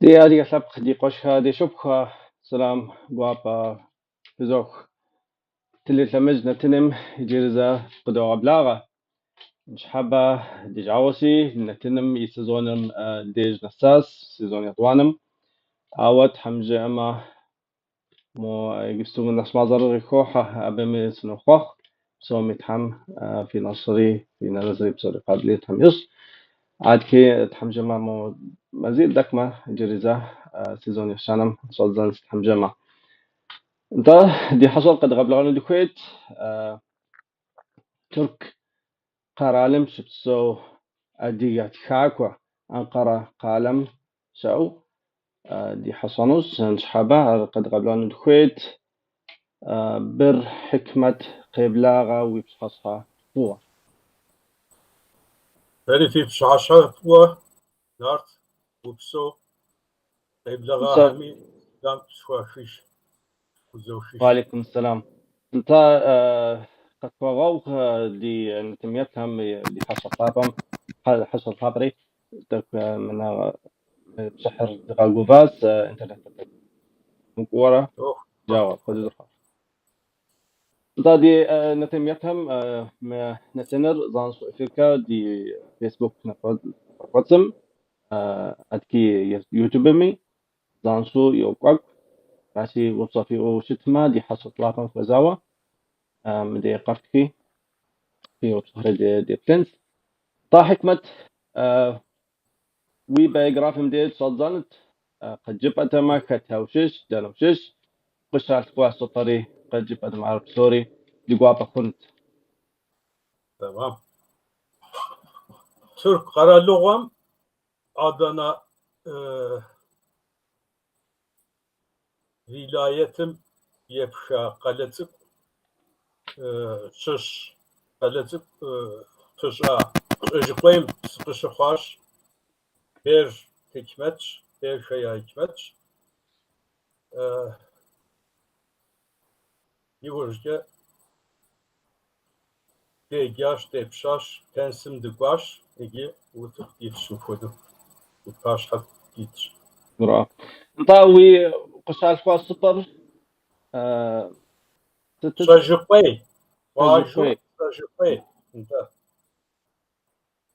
Ди адыгэ лъэпкъ, ди къуэшхэ, ди шыпхъухэ, сэлам гуапэ фызох. Телелъэмыж нэтыным иджыри зэ фыкъыдогъэблагъэ. Ныщхьэбэ ди жагъуэщи, нэтыным и сезоным деж нэсащ, сезон етӏуанэм. Ауэ Тхьэм жиӏэмэ, мо иджыпсту нэщӏ мазэр къыхохьэ, абыми сынохъуэхъу. Псоми Тхьэм фи нэщӏри, фи нэмэзри псори къабыл Тхьэм ищӏ. Адэкӏи Тхьэм жиӏэмэ, мо мазитӏ дэкӏмэ, иджыри зэ сезон ещанэм щӏэддзэнщ Тхьэм жиӏэмэ. Нтӏэ, ди хьэщӏэр къэдгъэблэгъэну дыхуейт Тырку къэралым щыпсэу адыгэ тхакӏуэ Анкъэрэ къалэм щыӏэу ди хьэщӏэнущ ныщхьэбэ, ар къэдгъэблэгъэну дыхуейт. Бер Хьикмэт, къеблагъэ, уи пщыхьэщхьэ фӏыуэ. Фэри фи пщыхьэщхьэ фӏыуэ, Нарт, упсэу, къеблэгъахэми сэлам схуахыж, фхузохыж. Уалейкум сэлам. Нтӏэ, къытхуэгъэгъу ди нэтын еплъхэм ди хьэщӏэ лъапӏэм, хьэщӏэ лъапӏэри тӏэкӏу пшыхьыр дгъэгуващ, интернет мыкӏуэрэ жауэ апхуэдэу дыхъуащ. Нтӏэ, ди нэтын еплъхэм мы нэтыныр занщӏэу эфиркэ ди Facebook напэкӏуэцӏым, адэкӏи YouTube-ми занщӏэу йокӏуэкӏ. Аращи, упщӏэ фиӏэу щытмэ, ди хьэщӏэ лъапӏэм хуэзауэ, мыдей къэфтхи, фи упщӏэхэри деплъынщ. Нтӏэ, Хьикмэт, уи биографием деж щӏэддзэнут, къыджепӏэтэмэ, хэтхэ ущыщ, дэнэ ущыщ, къыщалъхуа щӏыпӏэри къыджепӏэтэмэ, ар псори ди гуапэ хъунт. Тэмам. Тырку къэралыгъуэм Адана вилайетым епха къалэ цӏыкӏу щыщ, къалэ цӏыкӏу пыщӏа Щӏэжыкъуейм сыкъыщыхъуащ. Бер Хьикмэтщ, Берхэ я Хьикмэтщ. Иужькӏэ деджащ, депщащ, пенсым дыкӏуащ, иджы утыку дитщ мыпхуэдэу, уи пащхьэ дитщ. Ура. Нтӏэ, уи къыщалъхуа щӏыпӏэр сытыт? Щӏэжыкъуей, къуажэу Щӏэжыкъуей. Щӏэжыкъуей, нтӏэ.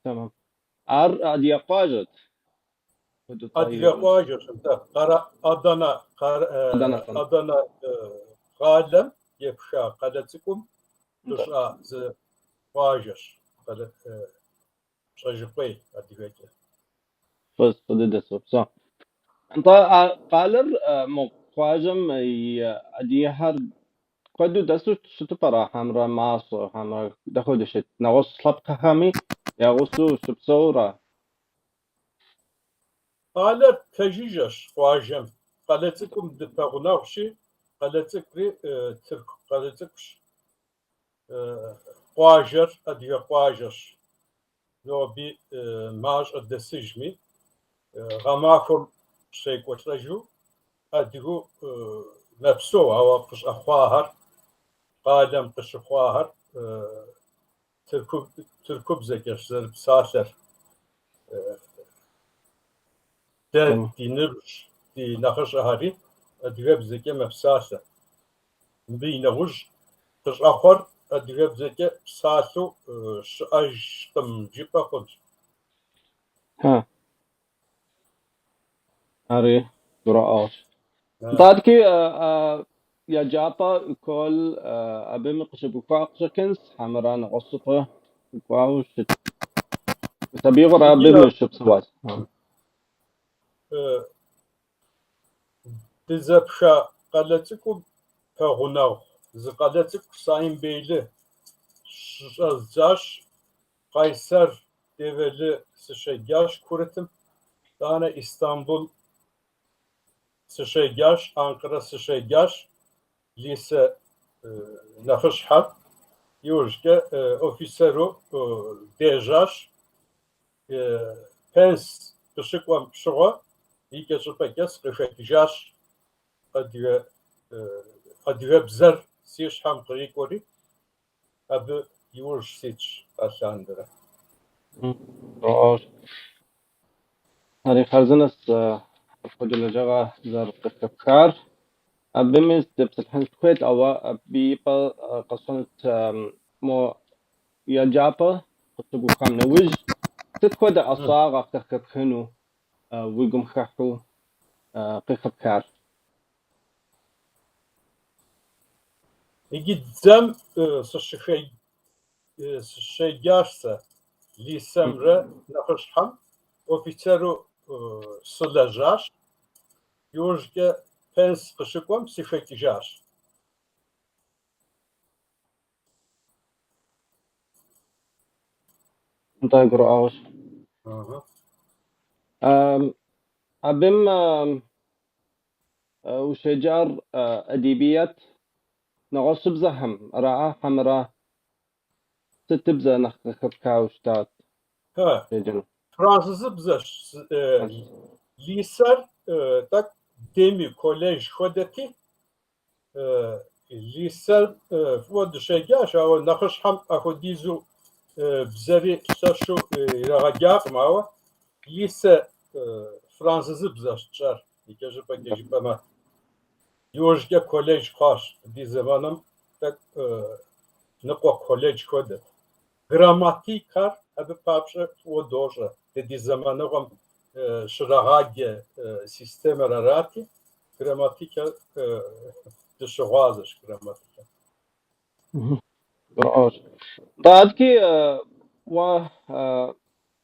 Тэмэм. Ар адыгэ къуажэт? Адыгэ къуажэщ, нтӏэ. Къэрэ Адана, Адана. Адана къалэм епха къалэ цӏыкӏум пыщӏа зы къуажэщ, къалэ Щӏэжыкъуей адыгэкӏэ. Фӏы, фӏы дыдэ сопсэу. Нтӏэ, а къалэр мо къуажэм и адыгэхэр куэду дэсу щыту пӏэрэ, хьэмэрэ мащӏэ, хьэмэрэ дапхуэдэу щыт? Нэгъуэщӏ лъэпкъхэми я гъусэу щыпсэурэ? Къалэр пэжыжьэщ къуажэм. Къалэ цӏыкӏум дыпэгъунэгъущи, къалэ цӏыкӏури тырку къалэ цӏыкӏущ. Къуажэр адыгэ къуажэщ. Ноби мащӏэ дэсыжми, гъэмахуэм щекӏуэлӏэжу адыгэу мэпсэу, ауэ къыщӏэхъуахэр, къалэм къыщыхъуахэр тыркубзэкӏэщ зэрыпсалъэр. Дэ ди ныбжь, ди нэхъыщӏэхэри адыгэбзэкӏэ мэпсалъэ. Мыбы и нэгъужь къыщӏэхъуэр адыгэбзэкӏэ псалъэу щыӏэжкъым жыпӏэ хъунщ. Хьа. Ари гурыӏуэгъуэщ. Нтӏэ, адэкӏи еджапӏэ, экол абыми къыщыбухауэ къыщӏэкӏынщ, хьэмэрэ нэгъуэщӏ щӏыпӏэ укӏуауэ щыт. Сабиигъуэр абыми ущыпсэуащ. Дызэпха къалэ цӏыкӏум пэгъунэгъу зы къалэ цӏыкӏу Саимбейлы щыщӏэздзащ, Къайсэр Девели сыщеджащ курытым, итӏанэ Истамбул сыщеджащ, Анкъэрэ сыщеджащ, лисэ нэхъыщхьэм. Иужькӏэ офицеру дежьащ. Пенс къыщыкӏуэм щыгъуэ икӏэщӏыпӏэкӏэ сыкъыхэкӏыжащ. Адыгэбзэр си щхьэм кърикӏуэри, абы иужь ситщ алъандэрэ. Ари хъарзынэщ. Апхуэдэ лэжьыгъэ зэрыкъыхэпхар. Абыми сытепсэлъыхьын сыхуейт, ауэ абы и пӏэ къэсщтэнут мо еджапӏэ къыщыбухам нэужь, сыт хуэдэ ӏэщӏагъэ къыхэпхыну уи гум хыхьэу къыхэпхар? Иджы дзэм сыщеджащ сэ лисэмрэ нэхъыщхьэм офицеру сылэжьащ. Иужькӏэ пенс къыщыкӏуэм сыхэкӏыжащ. Нтӏэ, гурыӏуэгъуэщ. Абым ущеджар әдебиет нэгъуэщӏыбзэхэм ара хьэмэрэ сытыбзэ нэхъ къыхэпхауэ щытат еджэну? Французыбзэщ. Лисэр тӏэкӏу деми колледж хуэдэти, лисэр фӏыуэ дыщеджащ, ауэ нэхъыщхьэм ахуэдизу бзэри лъэщу ирагъэджакъым, ауэ лисэ французыбзэщ тщӏэр, икӏэщӏыпӏэкӏэ жыпӏэмэ. Иужькӏэ колледж хъуащ, ди зэманым тӏэкӏу ныкъуэ колледж хуэдэт. Грамматикэр абы папщӏэ фӏыуэ дощӏэ. Дэ ди зэманыгъуэм щрагъаджэ системэр арати, грамматикэр дыщыгъуазэщ грамматикэм. Гурыӏуэгъуэщ. Нтӏэ, адэкӏи уэ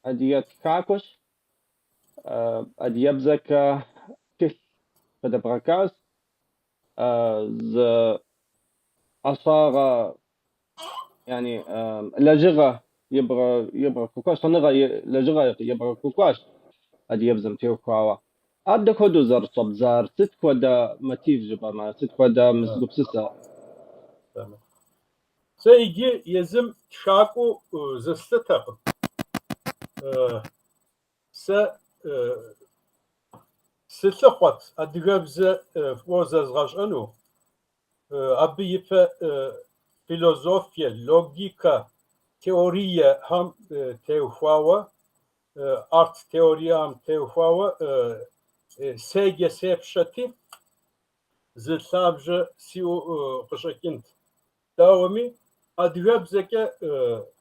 адыгэ тхакӏуэщ, адыгэбзэкӏэ тхылъ къыдэбгъэкӏащ, зы ӏэщӏагъэ, яни лэжьыгъэ ебгъэкӏуэкӏуащ, щӏэныгъэ лэжьыгъэ ебгъэкӏуэкӏуащ адыгэбзэм теухуауэ. Ар дапхуэдэу зэрыщӏэбдзар, сыт хуэдэ мотив жыпӏэмэ, сыт хуэдэ гупсысэ? Сэ иджы езым тхакӏуэу зыслъытэкъым. Сэ сылъыхъуэт адыгэбзэ фӏыуэ зэзгъэщӏэну, абы ипэ философие, логикэ, теориехэм теухуауэ, арт теорием теухуауэ седжэ сепщэти, зы лъабжьэ сиӏэу къыщӏэкӏынт. Дауэми, адыгэбзэкӏэ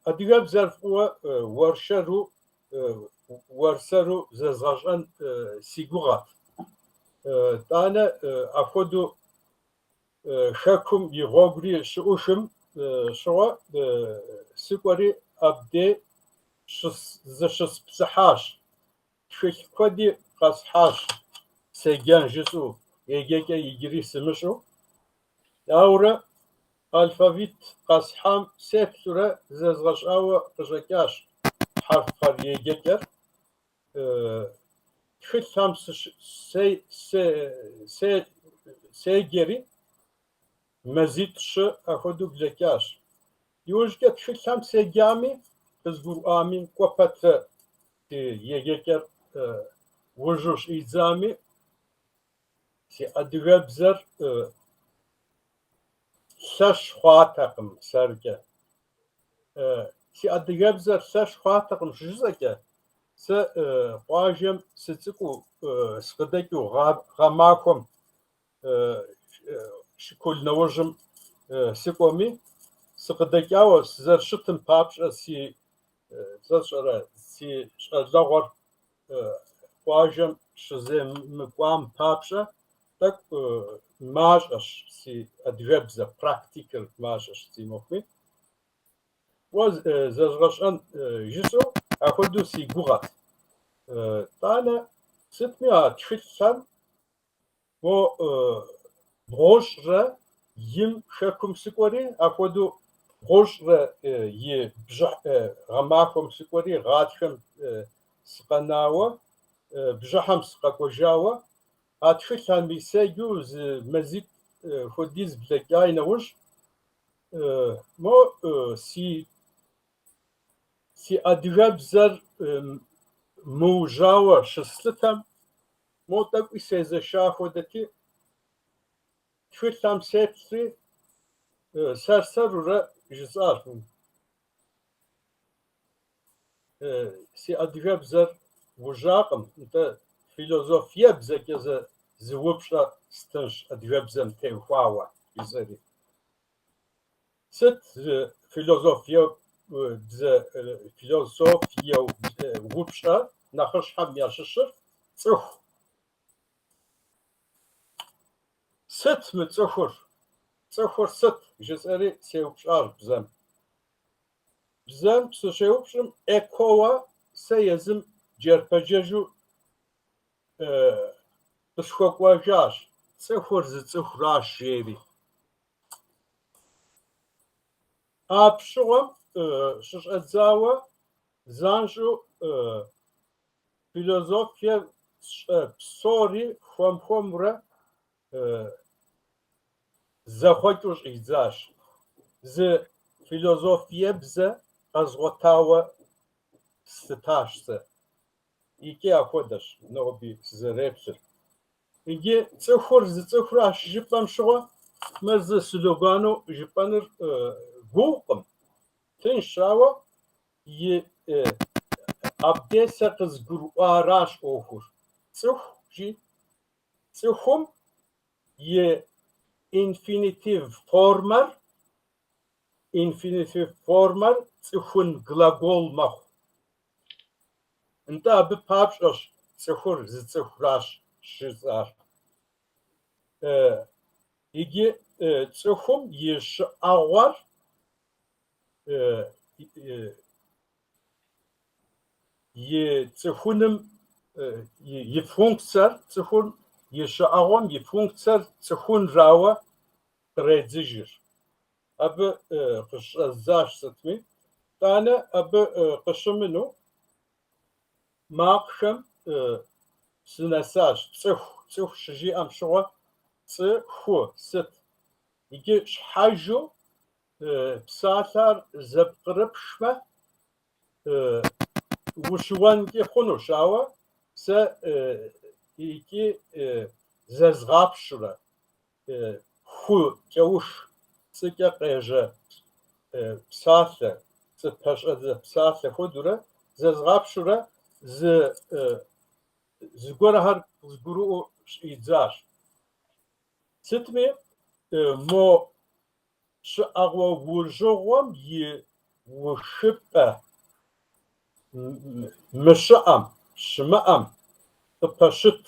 адыгэбзэр фӏыуэ уэршэру, уэрсэру зэзгъэщӏэн си гугъэт. Тӏанэ апхуэдэу хэкум и гъуэгури щыӏухым щыгъуэ сыкӏуэри абдей зыщысплъыхьащ. Тхылъ куэди къэсхьащ седжэн жысӏэу, еджэкӏэ иджыри сымыщӏэу. Ауэрэ алфавит къэсхьам сеплъурэ зэзгъэщӏауэ къыщӏэкӏащ хьэрфхэр еджэкӏэр. Тхылъхэм седжэри мазитӏ-щы апхуэдэу блэкӏащ. Иужькӏэ тхылъхэм седжами, къызгурыӏуами, кӏуэ пэтрэ еджэкӏэр ужьу щӏидзами, си адыгэбзэр лъэщ хъуатэкъым сэркӏэ. Си адыгэбзэр лъэщ хъуатэкъым щыжысӏэкӏэ, сэ къуажэм сыцӏыкӏуу сыкъыдэкӏыу гъэмахуэм школ нэужьым сыкӏуэми, сыкъыдэкӏауэ сызэрыщытым папщӏэ си сэ сщӏэрэ си щӏалэгъуэр къуажэм щыземыкӏуам папщӏэ тӏэкӏу мащӏэщ си адыгэбзэ, практикэр мащӏэщ си мыхъуми. Фӏыуэ зэзгъэщӏэн жысӏэу апхуэдэу си гугъэт. Тӏанэ сытми а тхылъхэм мо бгъущӏрэ им хэкум сыкӏуэри, апхуэдэу бгъущӏрэ и гъэмахуэм сыкӏуэри, гъатхэм сыкъэнауэ, бжьыхьэм сыкъэкӏуэжауэ, а тхылъхэми седжэу зы мазитӏ хуэдиз блэкӏа нэужь, мо си адыгэбзэр мыужьауэ щыслъытэм, мо тӏэкӏуи сезэша хуэдэти, тхылъхэм сеплъри, сэр-сэрурэ жысӏащ. Си адыгэбзэр ужьакъым, нтӏэ философиебзэкӏэ зы упщӏэ стынщ адыгэбзэм теухуауэ, жысӏэри. Сыт философие бзэ философие упщӏэ нэхъыщхьэм ящыщыр? Цӏыху. Сыт мы цӏыхур? Цӏыхур сыт? Жысӏэри сеупщӏащ бзэм. Бзэм сыщеупщӏым экоуэ сэ езым джэрпэджэжу къысхуэкӏуэжащ. Цӏыхур зы цӏыхуращ, жери. Апщыгъуэм щыщӏэдзауэ занщӏэу философие сщӏэ псори хуэм-хуэмурэ зэхъуэкӏыу щӏидзащ. Зы философиебзэ къэзгъуэтауэ слъытащ сэ. Икӏи апхуэдэщ ноби сызэреплъыр. Иджы цӏыхур зы цӏыхуращ жыпӏэм щыгъуэ, мыр зы слогану жыпӏэныр гугъукъым. Тыншщ, ауэ и абдей сэ къызгурыӏуаращ ӏуэхур. Цӏыху жи, цӏыхум и инфинитив формэр, инфинитив формэр цӏыхун глагол мэхъу. Нтӏэ абы папщӏэщ цӏыхур зы цӏыхуращ щыжысӏар. Иджы цӏыхум и щыӏэгъуэр и цӏыхуным и функцэр, цӏыхум и щыӏэгъуэм и функцэр цӏыхунрауэ къредзыжыр. Абы къыщӏэздзащ сытми. Тӏанэ абы къыщымыну макъхэм сынэсащ. Цӏыху, цӏыху щыжиӏэм щыгъуэ цӏыху сыт? Иджы щхьэжу псалъэр зэпкърыпшмэ, ущыуэнкӏи хъунущ, ауэ сэ икӏи зэзгъапщурэ ху кӏэух цӏыкӏэ къежьэ псалъэ, цӏы пэщӏэдзэ псалъэ хуэдэурэ зэзгъапщурэ зы зыгуэрхэр къызгурыӏуэу щӏидзащ. Сытми, мо щыӏэгъуэ ужьыгъуэм и ухыпӏэ мыщыӏэм, щымыӏэм къыпэщыт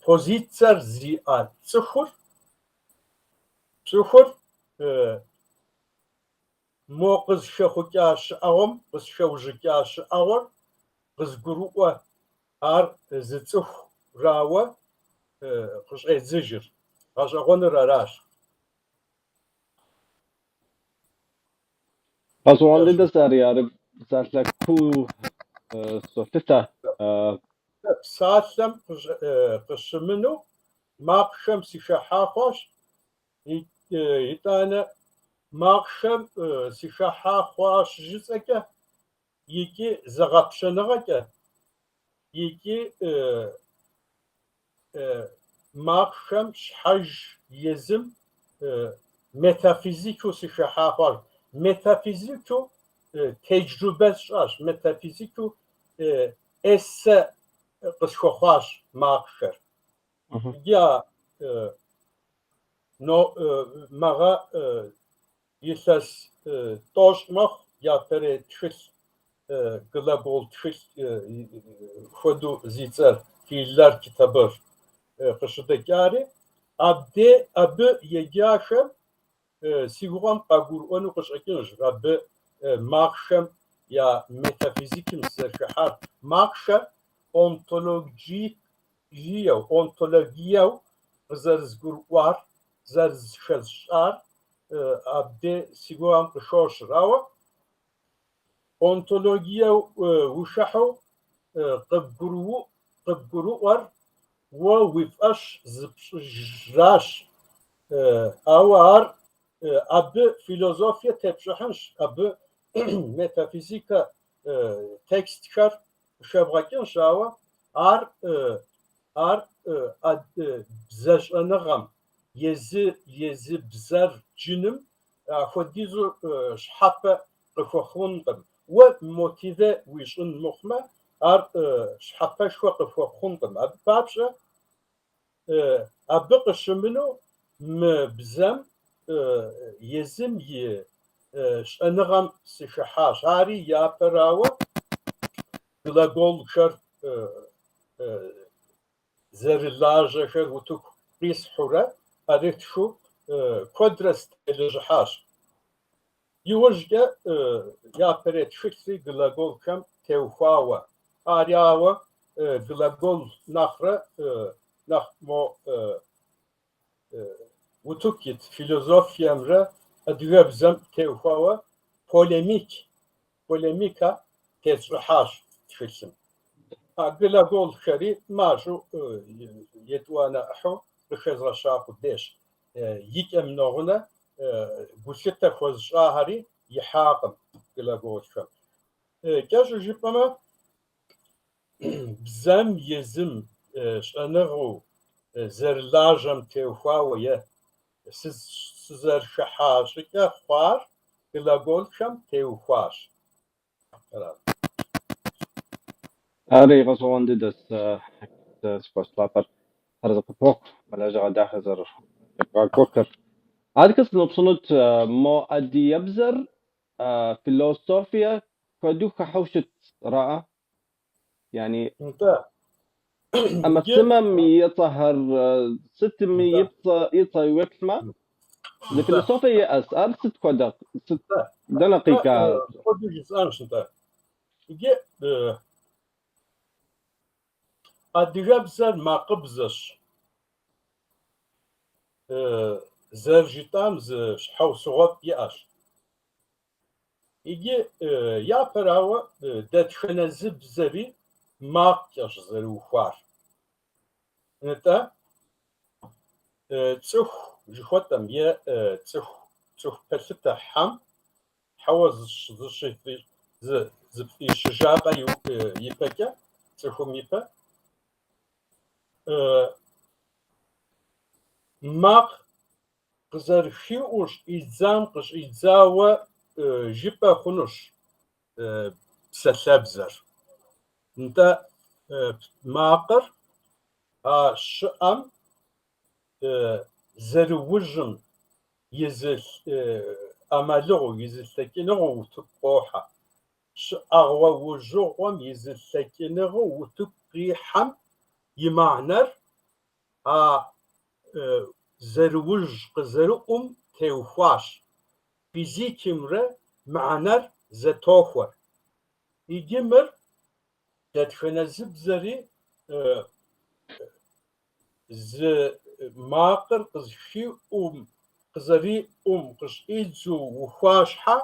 позицэр зиӏэ цӏыхур, цӏыхур мо къызыхэхъукӏа щыӏэгъуэм, къызыхэужьыкӏа щыӏэгъуэр къызгурыӏуэ ар зы цӏыхурауэ къыщӏедзыжыр. Гъэщӏэгъуэныр аращ. Гъэщӏэгъуэн дыдэщ ари, ар псалъэ куу солъытэ. Псалъэм къыщымыну макъхэм сыхыхьа хъуащ, итӏанэ макъхэм сыхыхьа хъуащ жысӏэкӏэ, икӏи зэгъэпщэныгъэкӏэ, икӏи макъхэм щхьэж езым метафизикэу сыхыхьа хъуащ. Метафизикэу теджрубэ сщӏащ, метафизикэу эссе къысхуэхъуащ макъхэр. Иджы а мэгъэ илъэс 90 мэхъу япэрей тхылъ, глагол тхылъ хуэдэу зи цӏэр Fiiller kitabı къыщыдэкӏари, абдей абы еджахэм си гугъэм къагурыӏуэну къыщӏэкӏынущ абы макъхэм я метафизикым сызэрыхыхьар. Макъхэр онтологиеу, онтологиеу къызэрызгурыӏуар, зэрызыхэсщӏар абдей си гугъэм къыхощыр. Ауэ онтологиеу ухыхьэу къыбгурыӏуэр уэ уи фӏэщ зыпщӏыжращ. Ауэ ар абы философие тепщӏыхьынщ, абы метафизикэ текстхэр къыхэбгъэкӏынщ, ауэ ар ар бзэщӏэныгъэм, езы бзэр джыным апхуэдизу щхьэпэ къыхуэхъункъым. Уэ мотиве уищӏын мыхъумэ, Ар щхьэпэшхуэ къыхуэхъункъым. Абы папщӏэ абы къыщымынэу мы бзэм езым и щӏэныгъэм сыхыхьащ. Ари япэрауэ глаголхэр зэрылажьэхэр утыку къисхьурэ ӏэрытхыу куэдрэ сытелэжьыхьащ. Иужькӏэ япэрей тхылъри глаголхэм теухуауэ. Ари ауэ глагол нэхърэ нэхъ мо утыку ит философиемрэ адыгэбзэм теухуауэ полемик, полемикэ тесщӏыхьащ тхылъым. А глаголхэри мащӏэу етӏуанэ ӏыхьэу къыхэзгъэща къудейщ. И кӏэм нэгъунэ гулъытэ хуэзыщӏахэри ихьакъым глаголхэм. Кӏэщӏу жыпӏэмэ, бзэм езым щӏэныгъэу зэрылажьэм теухуауэ е сызэрыхыхьа щӏыкӏэ хъуар глаголхэм теухуащ. Ари гъэщӏэгъуэн дыдэщ, си къуэш лъапӏэр. Арэзы къыпхуохъу мы лэжьыгъэ дахэ зэребгъэкӏуэкӏыр. Адэкӏэ сыноупщӏынут, мо адыгэбзэр философие куэду хыхьэу щыт, араӏэ? Yani Нтӏэ. Иджы ӏэмэпсымэм и цӏэхэр сытми Нтӏэ. и цӏэ уеплъмэ, зы Нтӏэ. философие иӏэс. Ар сыт хуэдэ, сыт, Нтӏэ. дэнэ Нтӏэ, къикӏа? куэду жысӏэнщ, нтӏэ. Иджы адыгэбзэр макъыбзэщ. Зэрыжытӏам зы щхьэусыгъуэфӏ иӏэщ. Иджы япэрауэ дэтхэнэ зы бзэри макъкӏэщ зэрыухуар. Нтӏэ, цӏыху жыхуэтӏэм е цӏыху пэлъытэ хьэм хьэуэ зыфӏищыжакъэ ипэкӏэ, цӏыхум ипэ, макъ къызэрыхиӏуу щӏидзам къыщӏидзауэ жыпӏэ хъунущ псалъэбзэр. Нтӏэ, макъыр а щыӏэм зэрыужьым и зы ӏэмалыгъуэу, и зы лъэкӏыныгъэу утыку къохьэ. Щыӏэгъуэ ужьыгъуэм и зы лъэкӏыныгъэу утыку къихьэм и мыхьэнэр а зэрыужь къызэрыӏум теухуащ. Физикымрэ мыхьэнэр зэтохуэр. Иджы мыр дэтхэнэ зы бзэри зы макъыр къызыхиӏум, къызэриӏум къыщӏидзу ухуа щхьэ,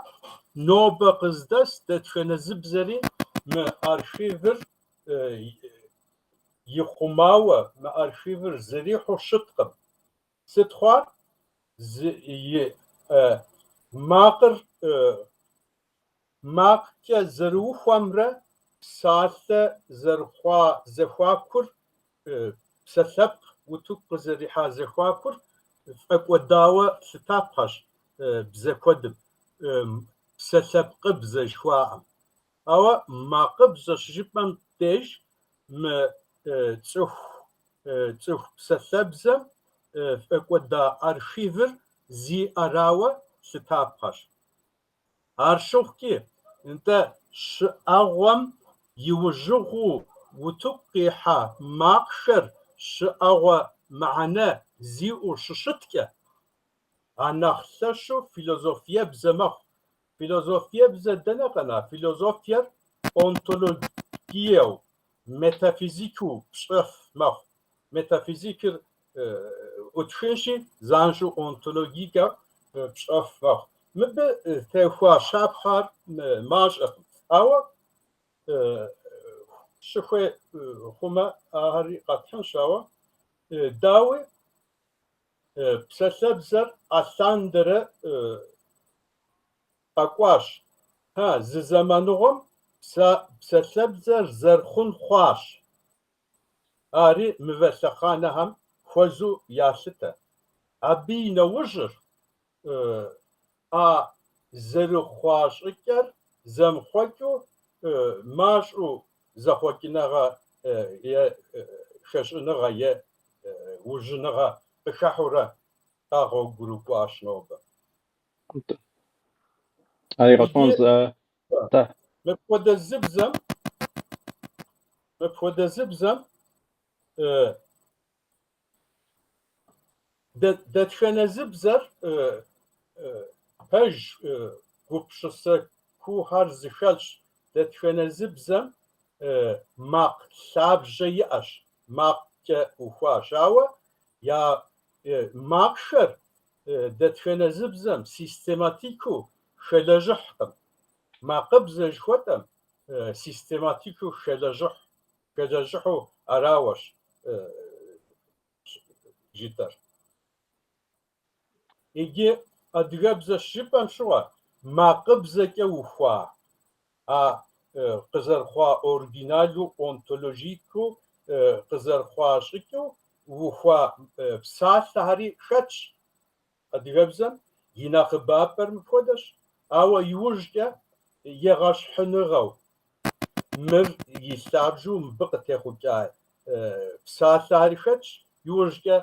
нобэ къыздэс дэтхэнэ зы бзэри мы архивыр ихъумауэ, мы архивыр зэрихьэу щыткъым. Сыт хъуар? Зы и макъыр макъкӏэ зэрыухуэмрэ псалъэ зэрыхъуа зэхуакур, псалъэпкъ утыку къызэрихьа зэхуакур фӏэкӏуэдауэ лъытапхъэщ бзэ куэдым, псалъэпкъыбзэ жыхуаӏэм. Ауэ макъыбзэ щыжыпӏэм деж мы цӏыху псалъэбзэм фӏэкӏуэда архивыр зиӏэрауэ лъытапхъэщ. Ар щыхъукӏи, нтӏэ, щыӏэгъуэм и ужьыгъуэу утыку къихьа макъхэр щыӏэгъуэ мыхьэнэ зиӏэу щыщыткӏэ, а нэхъ лъэщу философиебзэ мэхъу. Философиебзэ дэнэ къэна? Философиер онтологиеу, метафизикыу пщӏэф мэхъу. Метафизикыр ӏутхынщи, занщӏэу онтологикэ пщӏэф мэхъу. Мыбы теухуа щапхъэр мащӏэкъым. Ауэ щыхуей хъумэ, ахэри къэтхьынщ, ауэ дауи псалъэбзэр алъандэрэ къэкӏуащ. Зы зэманыгъуэм псалъэбзэр зэрыхъун хъуащ. Ари мывэ лъэхъанэхэм хуэзэу ялъытэ. Абы и нэужьыр а зэрыхъуа щӏыкӏэр зэмыхъуэкӏыу мащӏэу зэхъуэкӏыныгъэ е хэщӏыныгъэ е ужьыныгъэ къыхэхьурэ къагъуэгурыкӏуащ нобэ. Ари Иджы гъэщӏэгъуэнщ. Нтӏэ. мыпхуэдэ зы бзэм, мыпхуэдэ зы бзэм дэтхэнэ зы бзэр пэж гупсысэ куухэр зыхэлъщ, дэтхэнэ зы бзэм макъ лъабжьэ иӏэщ, макъкӏэ ухуащ. Ауэ я макъхэр дэтхэнэ зы бзэм систематикыу хэлэжьыхькъым. Макъыбзэ жыхуэтӏэм систематикыу хэлэжьыхьу арауэщ жытӏэр. Иджы адыгэбзэ щыжыпӏэм щыгъуэ макъыбзэкӏэ ухуа, а къызэрыхъуа оригиналу, онтологикыу къызэрыхъуа щӏыкӏэу ухуа псалъэхэри хэтщ адыгэбзэм, и нэхъыбапӏэр мыпхуэдэщ, ауэ иужькӏэ егъэщхьыныгъэу мыр и лъабжьэу мыбы къытехъукӏа псалъэхэри хэтщ, иужькӏэ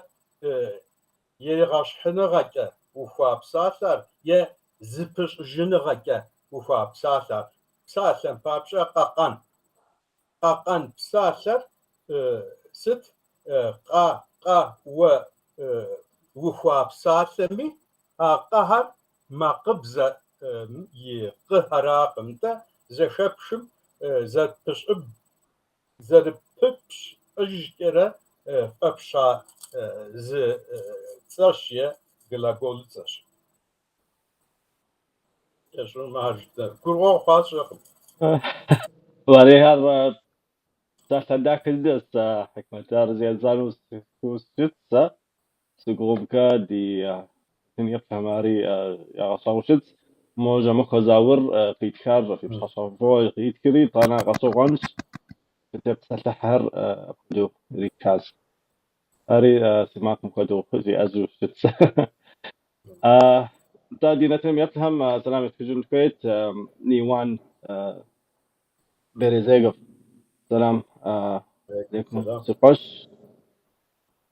егъэщхьыныгъэкӏэ ухуа псалъэр е зыпыщӏыжыныгъэкӏэ ухуа псалъэр. Псалъэм папщӏэ къэкъэн. Къэкъэн псалъэр сыт? Къэ, къэ, уэ ухуа псалъэми, а къэхэр макъыбзэ и къыхэракъым, нтӏэ зэхэпхым зэрыпыпщӏыжкӏэрэ фӏэпща зы цӏэщ е глаголыцӏэщ. Кӏэщӏу ар жытӏэр. Гурыӏуэгъуэ хъуа сщӏэкъым. Варихэр псалъэ дахэ дыдэщ, Хьикмэт. Ар зиӏэзану сыхущытщ сэ. Сыгугъубкэ ди еплъхэм ари ягъэщӏагъуэу щытщ. Мо Жэмыхъуэ Заур къитхар фи пщхьэщхьэфӏыгъуэ къитхри, итӏанэ гъэщӏэгъуэнщ къытепсэлъыхьыр апхуэдэу иритхащ. Ари си макъым хуэдэу жиӏэжу щытщ. Нтӏэ, ди нэтыным еплъхэм сэлам етхыжын хуейт. Ниуан Березегов. Сэлам алейкум, си къуэш.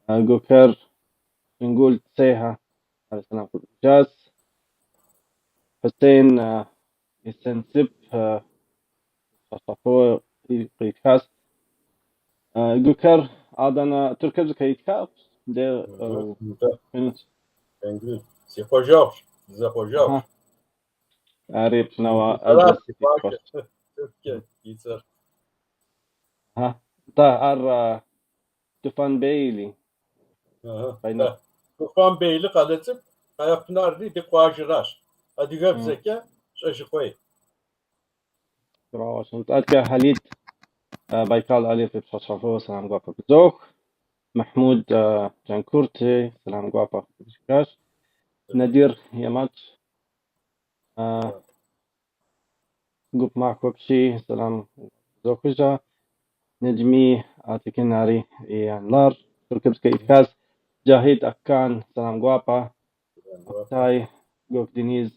Гукэр Шынгул Цеха. Ари сэлам къыдихащ. Хьусейн Исенсип щхьэщхьэфӏыгъуэ къитхащ. Гукэр Адана тыркубзэкӏэ итхащ. Си къуажэгъущ, дызэкъуажэгъущ. Ари пшынауэ ӏэзэщ. Си къуажэ Тыркукӏэ и цӏэр. Нтӏэ, ар Туфанбейли. Туфанбейли къалэ цӏыкӏу, Къаяпынарри ди къуажэращ. Адыгэбзэкӏэ Щӏэжыкъуей. Нтӏэ, Халид Байкал Али фи пщхьэщхьэфӏыгъуэ сэлам гуапэ фызох. Махмуд Джанкурти сэлам гуапэ къыдихащ. Надир Ямач гуп махуэ пщи сэлам зохыжа. Неджми Атикин ари и анлар тыркубзэкӏэ итхащ. Джахид Аккан сэлам гуапэ. Актай Гокдениз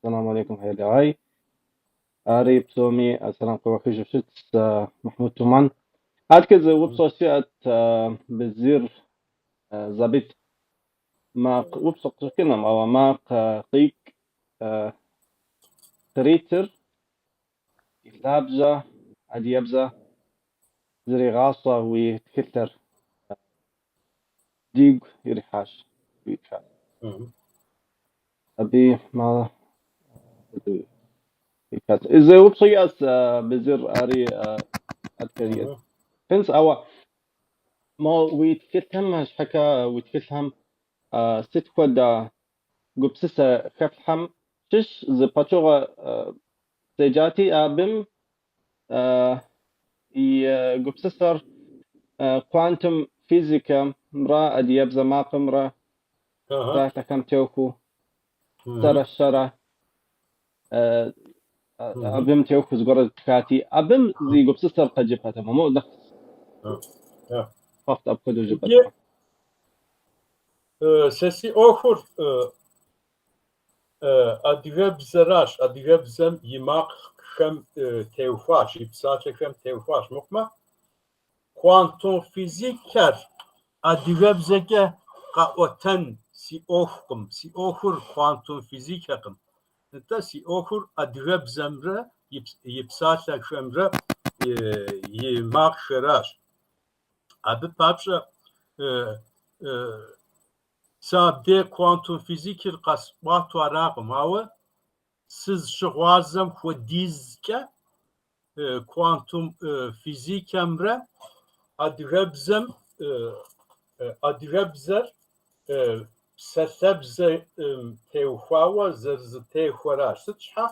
сэлам алейкум хьэлай. Ари псоми сэлам къыуахыжу щытщ Махмуд Туман. Адэкӏэ зы упщӏэ щыӏэт Безир Забит. Макъ упщӏэ къыщӏэкӏынум, ауэ макъ къикӏ къритыр и лъабжьэ адыгэбзэ зригъащӏэ уи тхылъыр дигу ирихьащ. Абы ма зы упщӏэ иӏэщ Безир ари адэкӏэ хынщ, ауэ мо уи тхылъым щхьэкӏэ уи тхылъхэм сыт хуэдэ гупсысэ хэплъхьэм щыщ зы пычыгъуэ седжати, абым и гупсысэр квантум физикэмрэ адыгэбзэ макъымрэ псалъэхэм теухуэу сэрэ щэрэ абым теухуэу зыгуэр тхати, абым зи гупсысэр къэджыпэтэм, мо нэхъ фӏэфӏт апхуэдэу жыпӏэт. Сэ си ӏуэхур адыгэбзэращ, адыгэбзэм и макъхэр. хэм теухуащ, и псалъэхэм теухуащ мыхъумэ, квантум физикэр адыгэбзэкӏэ къэӏуэтэн си ӏуэхукъым. Си ӏуэхур квантум физикэкъым. Нтӏэ, си ӏуэхур адыгэбзэмрэ и псалъэхэмрэ и макъхэращ. Абы папщӏэ сэ абдей квантум физикэр къэсӏуатэу аракъым, ауэ сызыщыгъуазэм хуэдизкӏэ квантум физикэмрэ адыгэбзэм адыгэбзэр псалъэбзэм теухуауэ зэрызэтехуэращ. Сыт щхьэ?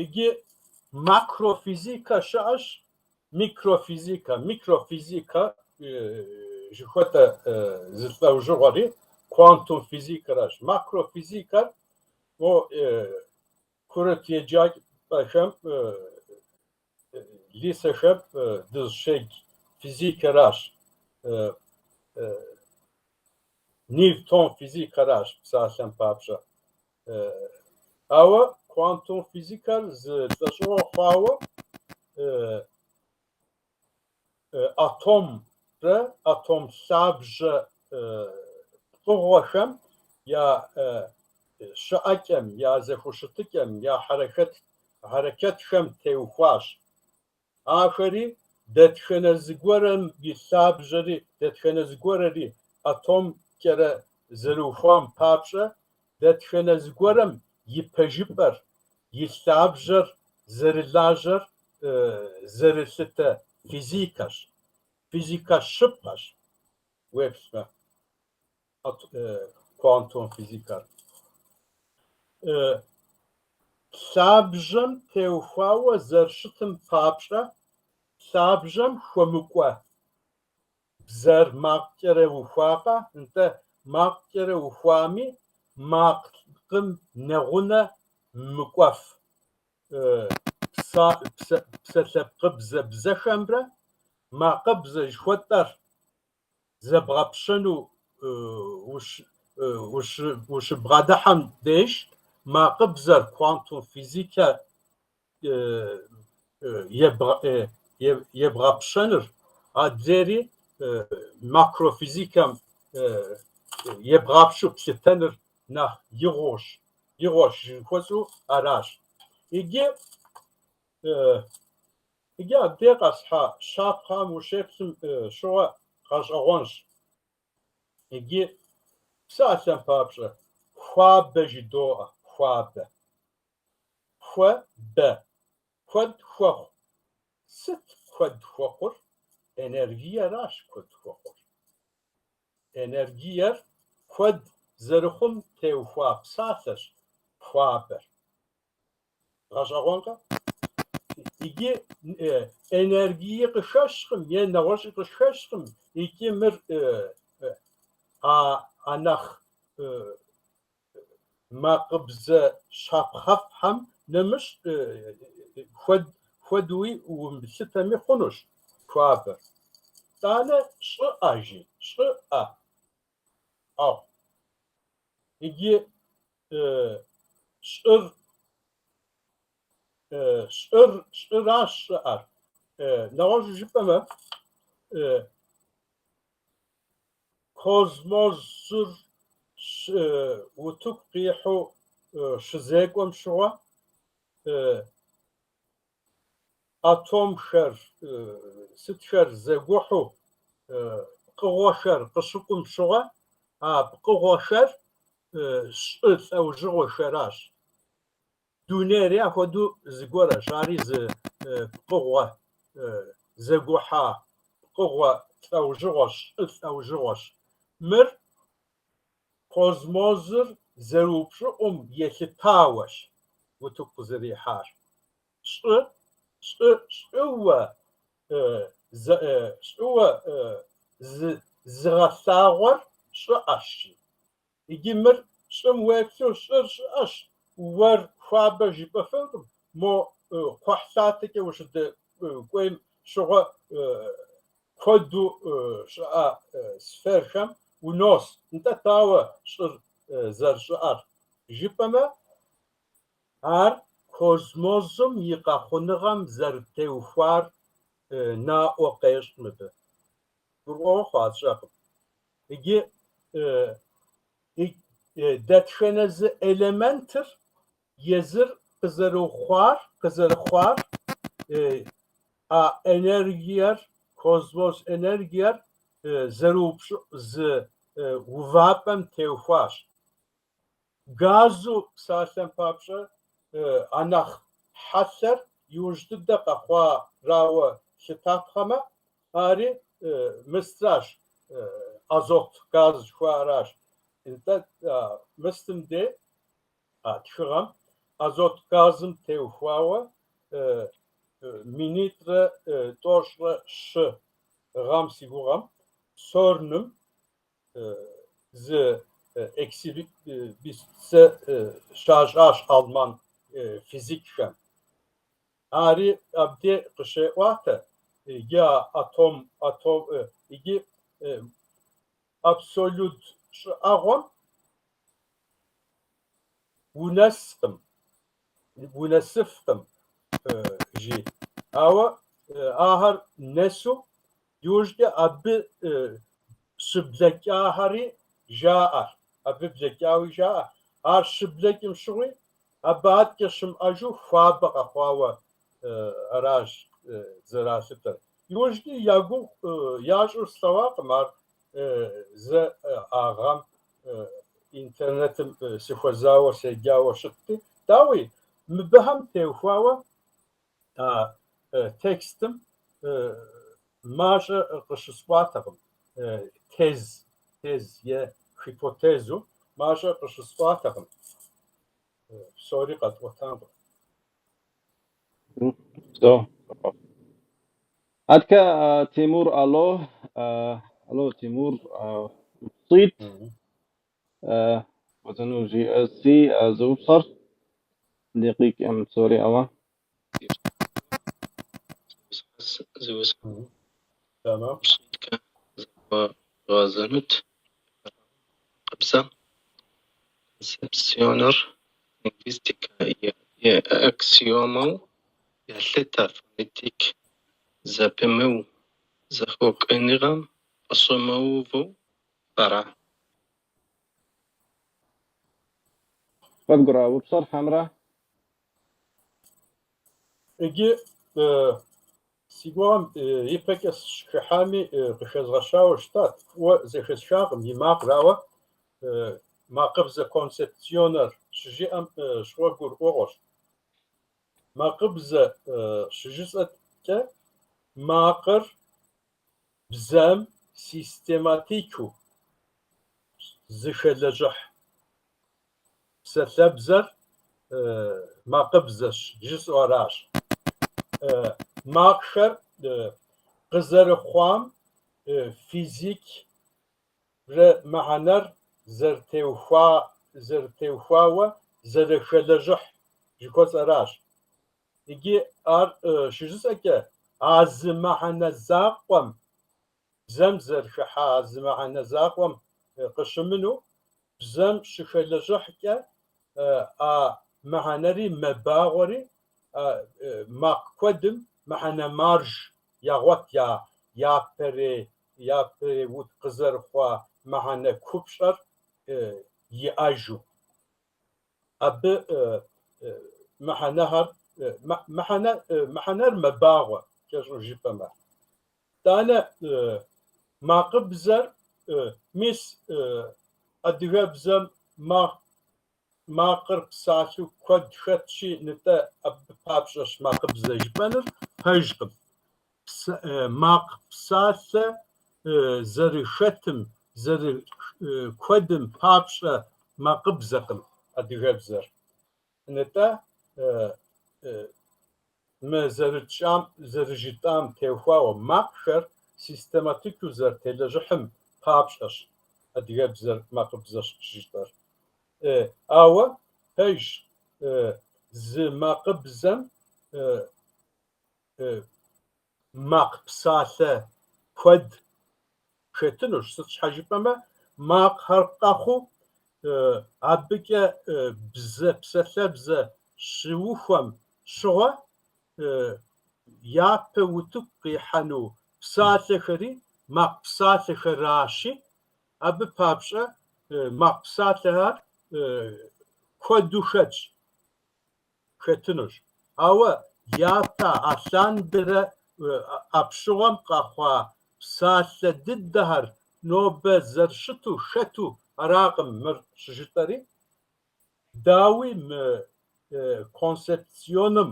Иджы макрофизикэ щыӏэщ, микрофизикэ. Микрофизикэ жыхуэтӏэ зы лӏэужьыгъуэри квантум физикэращ. Макрофизикэр мо курыт еджапӏэхэм, лисэхэм дызыщедж физикэращ. Ньютон физикэращ псалъэм папщӏэ. Ауэ квантум физикэр зы лӏэщӏыгъуэ хъуауэ атомрэ атом лъабжьэ пкъыгъуэхэм я щыӏэкӏэм, я зэхущытыкӏэм, я хьэрэкэтхэм теухуащ. Ахэри дэтхэнэ зыгуэрым и лъабжьэри, дэтхэнэ зыгуэрэри атомкӏэрэ зэрыухуам папщӏэ, дэтхэнэ зыгуэрым и пэжыпӏэр, и лъабжьэр зэрылажьэр зэрылъытэ физикэщ. Физикэ щыпкъэщ, уеплъмэ, квантум физикэр. Лъабжьэм теухуауэ зэрыщытым папщӏэ, лъабжьэм хуэмыкӏуэ бзэр макъкӏэрэ ухуакъэ? Нтӏэ, макъкӏэрэ ухуами, макъым нэгъунэ мыкӏуэф псалъэпкъыбзэ бзэхэмрэ макъыбзэ жыхуэтӏэр зэбгъэпщэну ущыбгъэдыхьэм деж макъыбзэр квантум физикэ ебгъэпщэныр, адрейри макрофизикэм ебгъапщэу плъытэныр нэхъ игъуэщ, игъуэщ жыхуэсӏэу аращ. Иджы иджы абдей къэсхьа щапхъэм ущеплъым щыгъуэ гъэщӏэгъуэнщ. Иджы псалъэм папщӏэ хуабэ жыдоӏэ, хуабэ. Хуэбэ. Куэд хуэхъу. Сыт куэд хуэхъур? Энергиеращ куэд хуэхъур. Энергиер куэд зэрыхъум теухуа псалъэщ хуабэр. Гъэщӏэгъуэнкъэ? Иджы энергии къыхэщкъым е нэгъуэщӏи къыхэщкъым, икӏи мыр а нэхъ макъыбзэ щапхъэфӏхэм нэмыщӏ хуэдуи умылъытэми хъунущ хуабэр. Итӏанэ щӏыӏэ жи, щӏыӏэ. Ау. Иджы щӏыр щӏыр щӏыращ щӏыӏэр. Нэгъуэщӏу жыпӏэмэ, космосыр утыку къихьу щызекӏуэм щыгъуэ атомхэр, сытхэр зэгухьу пкъыгъуэхэр къыщыкӏум щыгъуэ, а пкъыгъуэхэр щӏы лӏэужьыгъуэхэращ. Дунейри апхуэдэу зыгуэрэщ, ари зы пкъыгъуэ зэгухьа пкъыгъуэ лӏэужьыгъуэщ, щӏы лӏэужьыгъуэщ. Мыр космосыр зэрыупщӏыӏум елъытауэщ утыку къызэрихьар. Щӏы, щӏы, щӏыуэ, щӏыуэ зыгъэлъагъуэр щӏыӏэщ. Иджы мыр щӏым уеплъу щӏыр щӏыӏэщ, уэр хуабэ жыпӏэфынкъым, мо кхъухьлъатэкӏэ ущыдэкӏуейм щыгъуэ куэду щӏыӏэ сферхэм унос. Нтӏэ, дауэ щӏыр зэрыщӏыӏэр жыпӏэмэ, Ар космосым и къэхъуныгъэм зэрытеухуар наӏуэ къещӏ мыбы. Гурыӏуэгъуэ хъуа сщӏэкъым. Иджы дэтхэнэ зы элементыр езыр къызэрыхъуар а энергиер, космос энергиер зэрыупщӏыӏу зы увапӏэм теухуащ. Газу псалъэм папщӏэ а нэхъ хьэлъэр иужь дыдэ къэхъуарауэ лъытапхъэмэ, ари мыстращ, азот газ жыхуаӏэращ. Нтӏэ, мыстым де а тхыгъэм азот газым теухуауэ 1943 гъэм си гугъэм СОРН-ым зы экзибицэ щащӏащ алман физикхэм. Ари абде къыщеӏуатэ, иджы а атом, атом, иджы абсолют щӏыӏэгъуэм унэскъым, унэсыфкъым, жи. Ауэ ахэр нэсу иужькӏэ абы щыблэкӏахэри жаӏэр, абы блэкӏауи жаӏэ. Ар щыблэкӏым щыгъуи, абы аткӏэ щымыӏэжу хуабэ къэхъуауэ аращ зэралъытэр. Иужькӏи я гугъу ящӏу слъэгъуакъым ар зэ а гъэм интернетым сыхуэзауэ седжауэ щытти. Дауи, мыбыхэм теухуауэ а текстым мащӏэ къыщысӏуатэкъым, тез е хипотезу мащӏэ къыщысӏуатэкъым. Псори къэтӏуэтакъым. Аткэ Тимур алло, алло Тимур упщӏит хуэзэну жиӏэси зы упщӏэр дакъикъэм псори ауэ. Тэмэм. Зыхуэзгъэзэнут макъыбзэ концепционэр лингвистикэм и аксиомэу ялъытэ фонетик зэпымыу зэхъуэкӏыныгъэм пэщӏэмыувэу пӏэрэ? Къыбгурыӏуа упщӏэр хьэмэрэ? Иджы си гугъэм ипэкӏэ сыщыхыхьами къыхэзгъэщауэ щытат, фӏыуэ зэхэсхакъым и макъыр, ауэ макъыбзэ концепционэр щыжиӏэм щыгъуэ гурыӏуэгъуэщ. Макъыбзэ щыжысӏэкӏэ макъыр бзэм систематикыу зыхэлэжьыхь псалъэбзэр макъыбзэщ жысӏэу аращ. Макъхэр къызэрыхъуам физикрэ мыхьэнэр зэрытеухуауэ зэрыхэлэжьыхь жыхуэсӏэращ. Иджы ар щыжысӏэкӏэ а зы мыхьэнэ закъуэм, бзэм зэрыхыхьа а зы мыхьэнэ закъуэм къыщымынэу, бзэм щыхэлэжьыхькӏэ а мыхьэнэри мэбагъуэри, макъ куэдым мыхьэнэ марж ягъуэт я япэрей ут къызэрыхъуа мыхьэнэ купщӏэр иӏэжу. Абы мыхьэнэхэр мыхьэнэр мэбагъуэ, кӏэщӏу жыпӏэмэ. Итӏанэ макъыбзэр, мис адыгэбзэм макъыр псалъэу куэд хэтщи, нтӏэ абы папщӏэщ макъыбзэ жыпӏэныр пэжкъым. Макъ псалъэ зэрыхэтым, зэрыкуэдым папщӏэ макъыбзэкъым адыгэбзэр. Нтӏэ мы зэрытщӏам, зэрыжытӏам теухуауэ макъхэр систематикыу зэрытелэжьыхьым папщӏэщ адыгэбзэр макъыбзэщ щыжытӏэр. Ауэ пэжщ, зы макъыбзэм макъ псалъэ куэд хэтынущ, сыт щхьэ жыпӏэмэ, макъхэр къэхъуу абыкӏэ бзэ, псалъэбзэ щыухуэм щыгъуэ япэ утыку къихьэну псалъэхэри макъ псалъэхэращи, абы папщӏэ макъ псалъэхэр куэду хэтщ, хэтынущ. Ауэ япэ алъандэрэ апщыгъуэм къэхъуа псалъэ дыдэхэр нобэ зэрыщыту хэту аракъым мыр щыжытӏэри. Дауи, мы концепционым,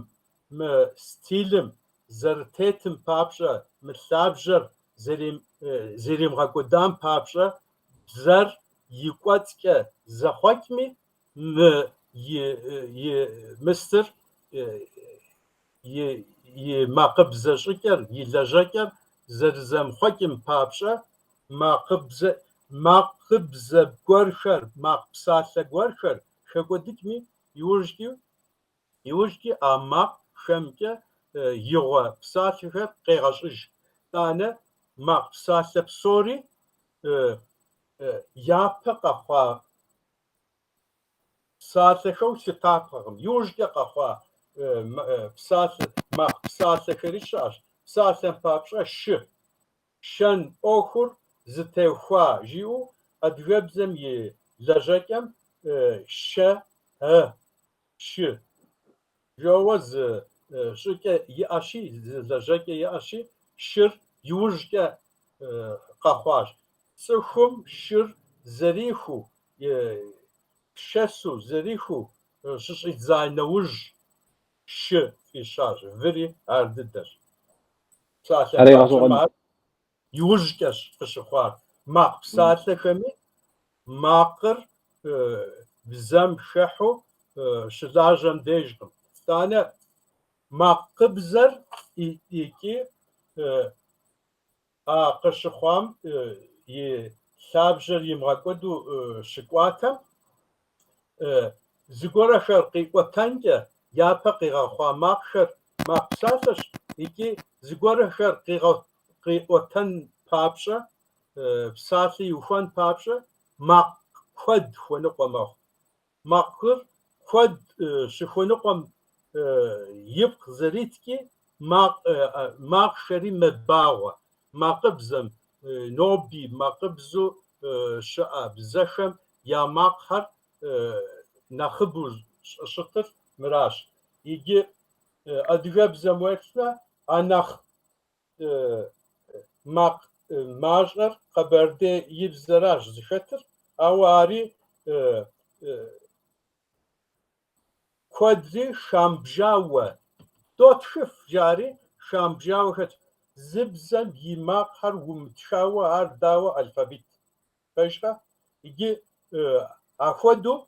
мы стилым зэрытетым папщӏэ, мы лъабжьэр зэримыгъэкӏуэдам папщӏэ, бзэр и кӏуэцӏкӏэ зэхъуэкӏми, мы и мыстыр, и макъыбзэ щӏыкӏэр, и лэжьэкӏэр зэрызэмыхъуэкӏым папщӏэ, макъыбзэ гуэрхэр, макъ псалъэ гуэрхэр хэкӏуэдыкӏми, иужькӏи а макъхэмкӏэ игъуэ псалъэхэр къегъэщӏыж. Тӏанэ макъ псалъэ псори япэ къэхъуа псалъэхэу лъытапхъэкъым. Иужькӏэ къэхъуа псалъэ, макъ псалъэхэри щыӏэщ. Псалъэм папщӏэ шы, шэн ӏуэхур зытехуа жиӏэу адыгэбзэм и лэжьэкӏэм шэ, э, шы жоуэ зы щӏыкӏэ иӏэщи, зы лэжьэкӏэ иӏэщи, шыр иужькӏэ къэхъуащ. Цӏыхум шыр зэрихуу, шэсу зэрихуу щыщӏидза нэужь шы фӏищащ. Выри ар дыдэщ. Псалъэм Ари папщӏэ, гъэщӏэгъуэн. ар иужькӏэщ къыщыхъуар. Макъ псалъэхэми макъыр бзэм хыхьэу щылажьэм дежкъым. Тӏанэ макъыбзэр икӏи а къыщыхъуам и лъабжьэр имыгъэкӏуэду щыкӏуатэм, зыгуэрхэр къиӏуэтэнкӏэ япэ къигъэхъуа макъхэр макъ псалъэщ икӏи зыгуэрхэр къиӏуэтэн папщӏэ, псалъэ иухуэн папщӏэ макъ куэд хуэныкъуэ мэхъу. Макъыр куэд щыхуэныкъуэм ипкъ зэриткӏи макъхэри мэбагъуэ. Макъыбзэм ноби макъыбзэу щыӏэ бзэхэм я макъхэр нэхъыбэу щӏыщытыр мыращ. Иджы адыгэбзэм уеплъмэ, а нэхъ макъ мащӏэр къэбэрдеибзэращ зыхэтыр, ауэ ари куэдри хамбжауэ дотхыф жари хамбжауэ хэтщ. Зы бзэм и макъхэр умытхауэ ар дауэ алфавит? Пэжкъэ? Иджы ахуэдэу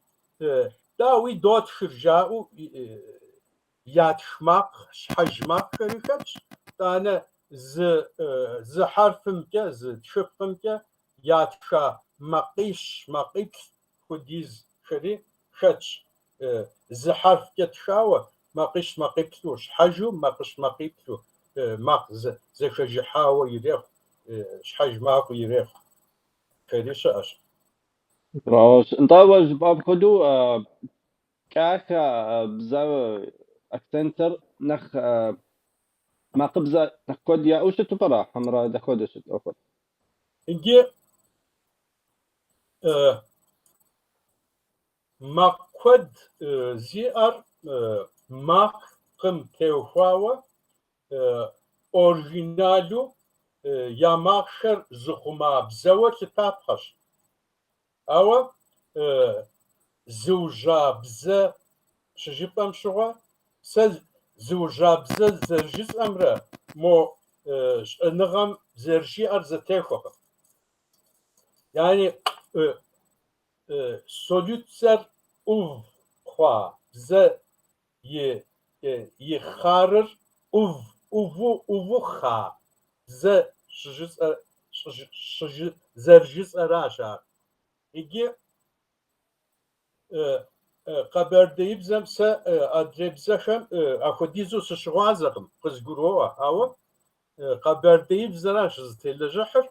дауи дотхыр жаӏэу ятх макъ, щхьэж макъхэри хэтщ. Тӏанэ зы хьэрфымкӏэ, зы тхыпкъымкӏэ ятха макъищ, макъиплӏ хуэдизхэри хэтщ. Зы хьэрфкӏэ тхауэ макъищ, макъиплӏу, щхьэжу макъищ, макъиплӏу, макъ зэхэжыхьауэ ирехъу, щхьэж макъыу ирехъу. Хэри щыӏэщ. Нтӏэ, уэ жыпӏам хуэдэу кӏахэ бзэ акцентыр нэхъ макъыбзэ нэхъ куэд яӏэу щыту пӏэрэ, хьэмэрэ дапхуэдэу щыт ӏуэхур? Иджы макъ куэд зиӏэр макъым теухуауэ оригиналу я макъхэр зыхъума бзэуэ лъытапхъэщ. Ауэ зыужьа бзэ щыжыпӏэм щыгъуэ, сэ зыужьа бзэ зэрыжысӏэмрэ мо щӏэныгъэм зэрыжиӏэр зэтехуэкъым. Яни солюцэр ӏув хъуа бзэ и хъарыр ӏув, ӏуву, ӏуву хъа бзэ зэрыжысӏэращ ар. Иджы къэбэрдеибзэм сэ адрей бзэхэм апхуэдизу сыщыгъуазэкъым, къызгуроӏуэ, ауэ къэбэрдеибзэращ зытелэжьыхьыр,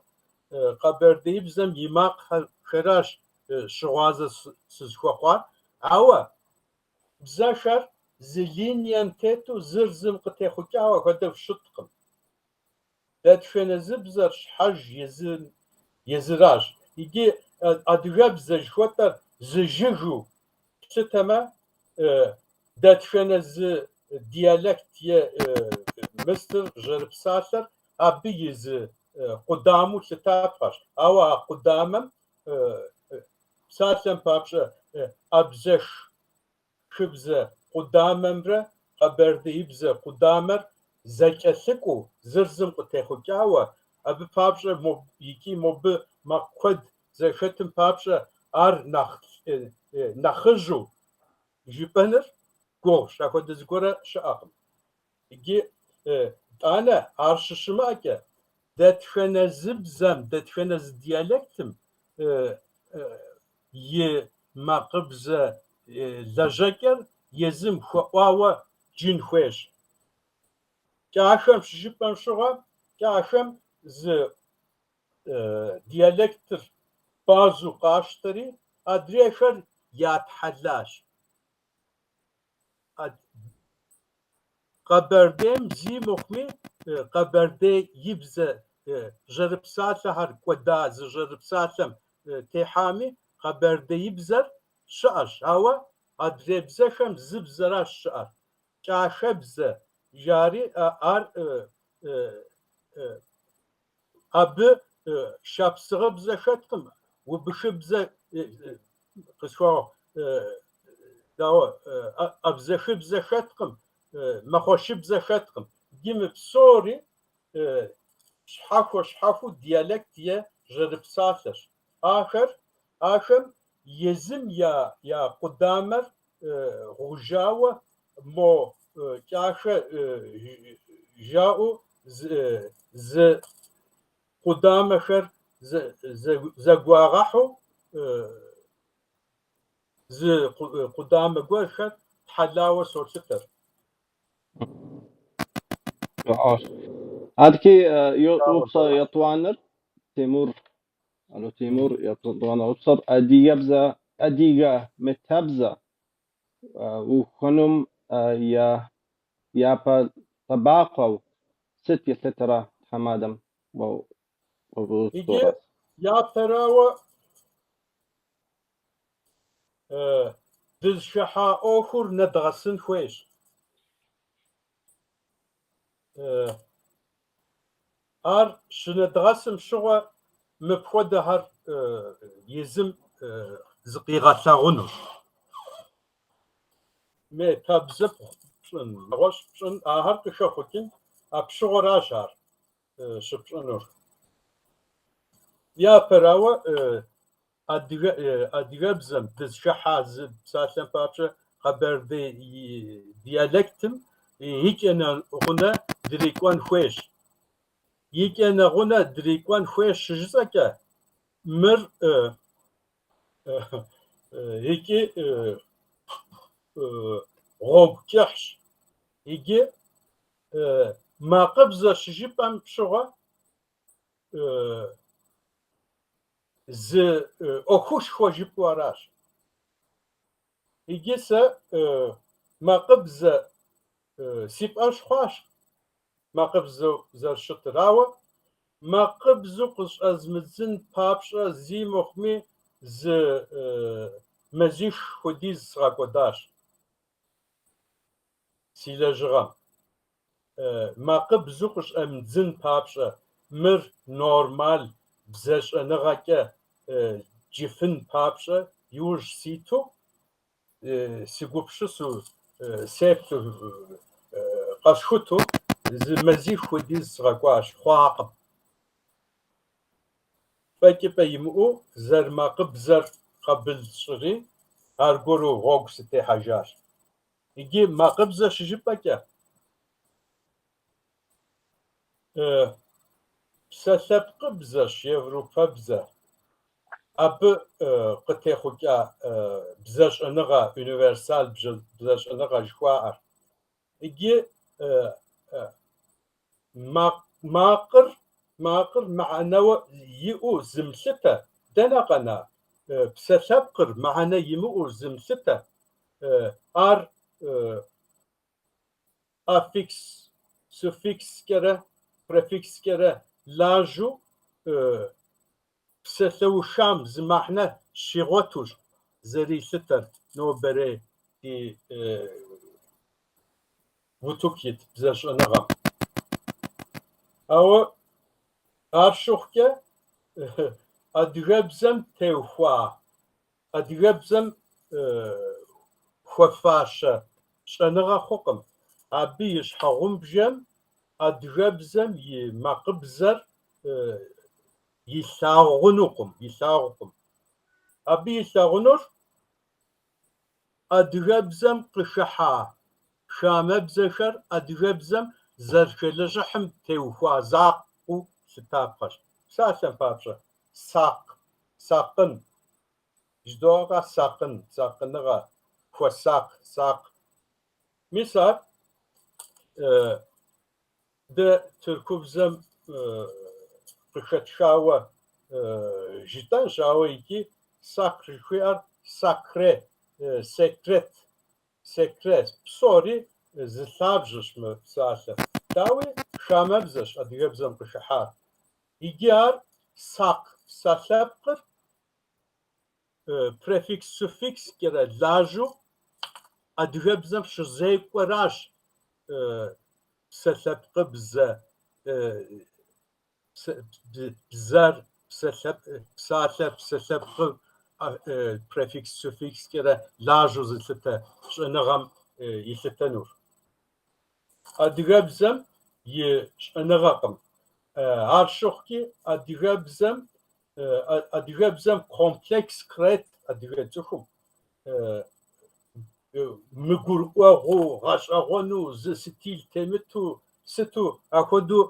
къэбэрдеибзэм и макъхэращ щыгъуазэ сызыхуэхъуар, ауэ бзэхэр зы линием тету зыр зым къытехъукӏауэ хуэдэу щыткъым. Дэтхэнэ зы бзэр щхьэж езым езыращ. Иджы адыгэбзэ жыхуэтӏэр зы жыгыу плъытэмэ, дэтхэнэ зы диалект е мыстыр жьэрыпсалъэр абы и зы къудамэу лъытапхъэщ. Ауэ а къудамэм, псалъэм папщӏэ, абзэхыбзэ къудамэмрэ къэбэрдеибзэ къудамэр зэкӏэлъыкӏуэу, зыр зым къытехъукӏауэ, абы папщӏэ икӏи мобы макъ куэд зэрыхэтым папщӏэ ар нэхъ нэхъыжьу жыпӏэныр гугъущ, апхуэдэ зыгуэрэ щыӏэкъым. Иджы тӏанэ ар щыщымыӏэкӏэ, дэтхэнэ зы бзэм, дэтхэнэ зы диалектым и макъыбзэ лэжьэкӏэр езым хуэӏуауэ джын хуейщ. Кӏахэм щыжыпӏэм щыгъуэ, кӏахэм зы диалектыр базу къащтэри, адрейхэр ятхьэлащ. Къэбэрдейм зи мыхъуми, къэбэрдеибзэ жьэрыпсалъэхэр кӏуэда зы жьэрыпсалъэм техьами, къэбэрдеибзэр щыӏэщ, ауэ адрей бзэхэм зы бзэращ щыӏэр. Кӏахэбзэ жари ар абы шапсыгъыбзэ хэткъым, убыхыбзэ къысхуэгъэгъу, дауэ, абзэхыбзэ хэткъым, мэхъуэшыбзэ хэткъым. Иджы мы псори щхьэхуэ-щхьэхуэу диалект е жьэрыпсалъэщ. Ахэр, ахэм езым я къудамэр гъужауэ мо кӏахэ жаӏэу зы къудамэхэр зэгуагъэхьу зы къудамэ гуэрхэр тхьэлауэ солъытэр. Адэкӏи упщӏэ етӏуанэр Тимур, Ало Тимур етӏуанэ упщӏэр адыгэбзэ, адыгэ метабзэ ухуэным я япэ лъэбакъуэу сыт елъытэрэ тхьэмадэм? Иджы япэрауэ дызыхыхьа ӏуэхур нэдгъэсын хуейщ. Ар щынэдгъэсым щыгъуэ мыпхуэдэхэр езым зыкъигъэлъэгъунущ. Метабзэпхъу пщӏын, нэгъуэщӏ пщӏын, ахэр къыхэхъукӏын, апщыгъуэращ ар щыпщӏынур. Япэрауэ, адыгэбзэм дызыхыхьа зы псалъэм папщӏэ къэбэрдей диалектым икӏэ нэгъунэ дрикӏуэн хуейщ. Икӏэ нэгъунэ дрикӏуэн хуейщ щыжысӏэкӏэ, мыр икӏи гъуэгу кӏыхьщ. Иджы макъыбзэ щыжыпӏэм щыгъуэ зы ӏуэхушхуэ жыпӏэу аращ. Иджы сэ макъыбзэ си фӏэщ хъуащ макъыбзэу зэрыщытыр, ауэ макъыбзэу къыщӏэзмыдзын папщӏэ зи мыхъуми зы мазих хуэдиз сгъэкӏуэдащ си лэжьыгъэм. Макъыбзэу къыщӏэмыдзын папщӏэ мыр нормал бзэщӏэныгъэкӏэ джыфын папщӏэ иужь ситу, сыгупсысу, сеплъу, къэсхуту зы мазих хуэдиз сгъэкӏуащ, хъуакъым. Фӏэкӏыпӏэ имыӏэу зэрымакъыбзэр къабыл сщӏыри, аргуэру гъуэгу сытехьэжащ. Иджы макъыбзэ щыжыпӏэкӏэ, псалъэпкъыбзэщ европэбзэ. Абы къытехъукӏа бзэщӏэныгъэ, универсал бзэщӏэныгъэ жыхуаӏэр. Иджы макъыр, макъыр мыхьэнэуэ иӏэу зымылъытэ, дэнэ къэна? Псалъэпкъыр мыхьэнэ имыӏэу зымылъытэ, ар Аффикс, суффикскӏэрэ префикскӏэрэ лажьэу псалъэухам зы мыхьэнэ щигъуэтущ зэрилъытэр нобэрей ди утыку ит бзэщӏэныгъэм. Ауэ ар щыхъукӏэ адыгэбзэм теухуа, адыгэбзэм хуэфащэ щӏэныгъэ хъукъым. Абы и щхьэгъубжэм адыгэбзэм и макъыбзэр илъагъунукъым, илъагъукъым. Абы илъагъунур адыгэбзэм къыхыхьа хамэбзэхэр адыгэбзэм зэрыхэлэжьыхьым теухуа закъуэу лъытапхъэщ. Псалъэм папщӏэ, сакъ, сакъын, жыдоӏэкъэ сакъын, сакъыныгъэ, хуэсакъ, сакъ. Мис ар дэ тыркубзэм къыхэтхауэ жытӏэнщ, ауэ икӏи сакъ жыхуиӏэр sacré, секрет, секрет, псори зы лъабжьэщ мы псалъэр. Дауи, хамэбзэщ адыгэбзэм къыхыхьар. Иджы ар сакъ псалъэпкъыр префикс-суффикскӏэрэ лажьэу адыгэбзэм щызекӏуэращ псалъэпкъыбзэ, бзэр, псалъэр псалъэпкъыр префикс-суффикскӏэрэ лажьэу зылъытэ щӏэныгъэм илъытэнур. Адыгэбзэм и щӏэныгъэкъым. Ар щыхъукӏи адыгэбзэм адыгэбзэм комплекс кърет адыгэ цӏыхум. Мыгурыӏуэгъуэу, гъэщӏэгъуэну, зы стиль темыту, сыту апхуэдэу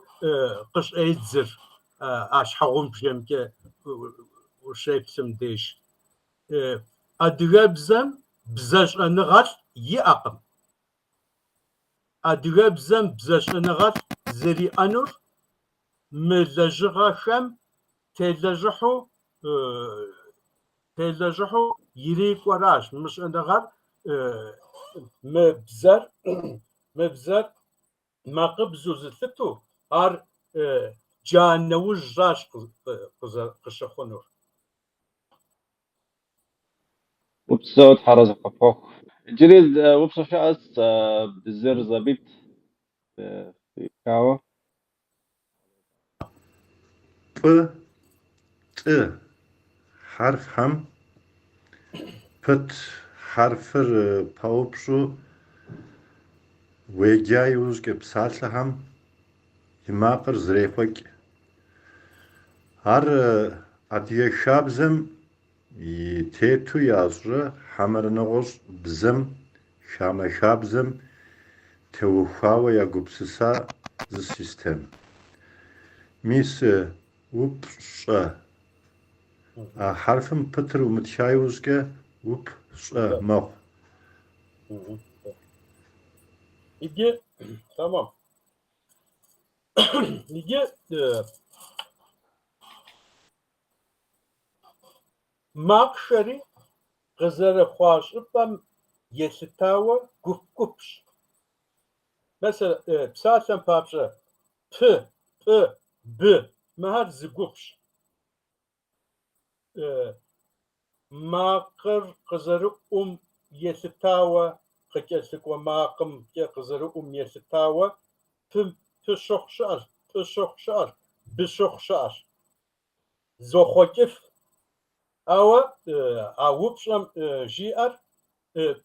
къыщӏедзыр а щхьэгъубжэмкӏэ ущеплъым деж. Адыгэбзэм бзэщӏэныгъэлӏ иӏэкъым. Адыгэбзэм бзэщӏэныгъэлӏ зэриӏэнур мы лэжьыгъэхэм телэжьыхьу телэжьыхьу ирикӏуэращ. Мы щӏэныгъэр, мы бзэр, мы бзэр макъыбзэу зылъытэу ар джа нэужьращ къыщыхъунур. Упсэу, Тхьэр арэзы къыпхухъу. Иджыри упщӏэ щыӏэщ, Безыр Забит къихауэ. Пӏы, тӏы хьэрфхэм пыт хьэрфыр паупщӏу уеджа иужькӏэ псалъэхэм и макъыр зэрехъуэкӏ. Ар адыгэ хабзэм и тету ящӏрэ хьэмэрэ нэгъуэщӏ бзэм, хамэ хабзэм теухуауэ ягупсыса зы систем. Мис упщӏэ. А хьэрфым пытыр умытха иужькӏэ упщӏэ мэхъу. Иджы, тэмэм. Иджы Макъхэри къызэрыхъуа щӏыпӏэм елъытауэ гуп-гупщ. Псалъэм папщӏэ, пы, пӏы, бы мыхэр зы гупщ. Макъыр къызэрыӏум елъытауэ, къыкӏэлъыкӏуэ макъымкӏэ къызэрыӏум елъытауэ пы, пы щыхъу щыӏэщ, пӏы щыхъу щыӏэщ, бы щыхъу щыӏэщ. Зохъуэкӏыф. Ауэ а упщӏэм жиӏэр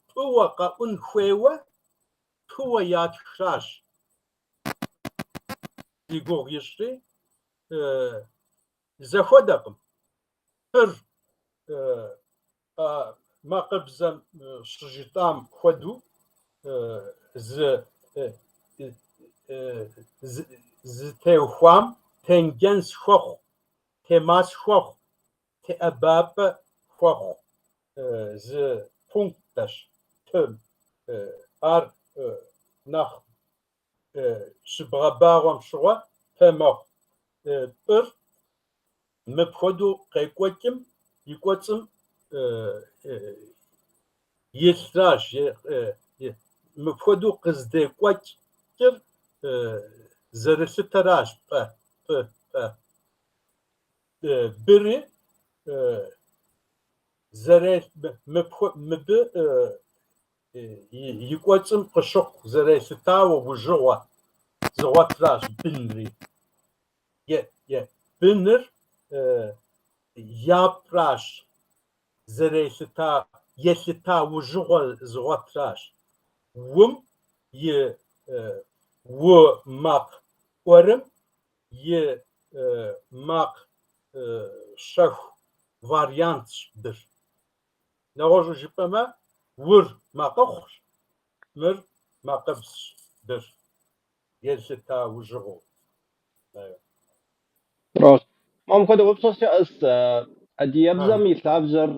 пӏыуэ къэӏун хуейуэ пыуэ ятхращ зи гугъу ищӏри, зэхуэдэкъым. Пыр макъыбзэм щыжытӏам хуэдэу зы зытеухуам тенгенс хуэхъу, темас хуэхъу, теӏэбапӏэ хуэхъу зы пунктэщ пым. Ар нэхъ щыбгъэбагъуэм щыгъуэ пэ мэхъу. Пӏыр мыпхуэдэу къекӏуэкӏым и кӏуэцӏым илъращ, мыпхуэдэу къыздекӏуэкӏ. къикӏыр зэрылъытэращ, пӏэ, пӏы, пӏэ. Быри мыбы и кӏуэцӏым къыщыхъу зэрелъытауэ ужьыгъуэ зыгъуэтращ бынри. Е быныр япӏращ, зэрелъыта, елъыта ужьыгъуэ зыгъуэтращ. Ум и у макъ ӏуэрым и макъ щэху вариантщ быр. Нэгъуэщӏу жыпӏэмэ, ур макъыхъущ, мыр макъыбзщ, быр елъыта ужьыгъуэу. Мыпхуэдэ упщӏэ щыӏэщ, адыгэбзэм и лъабжьэр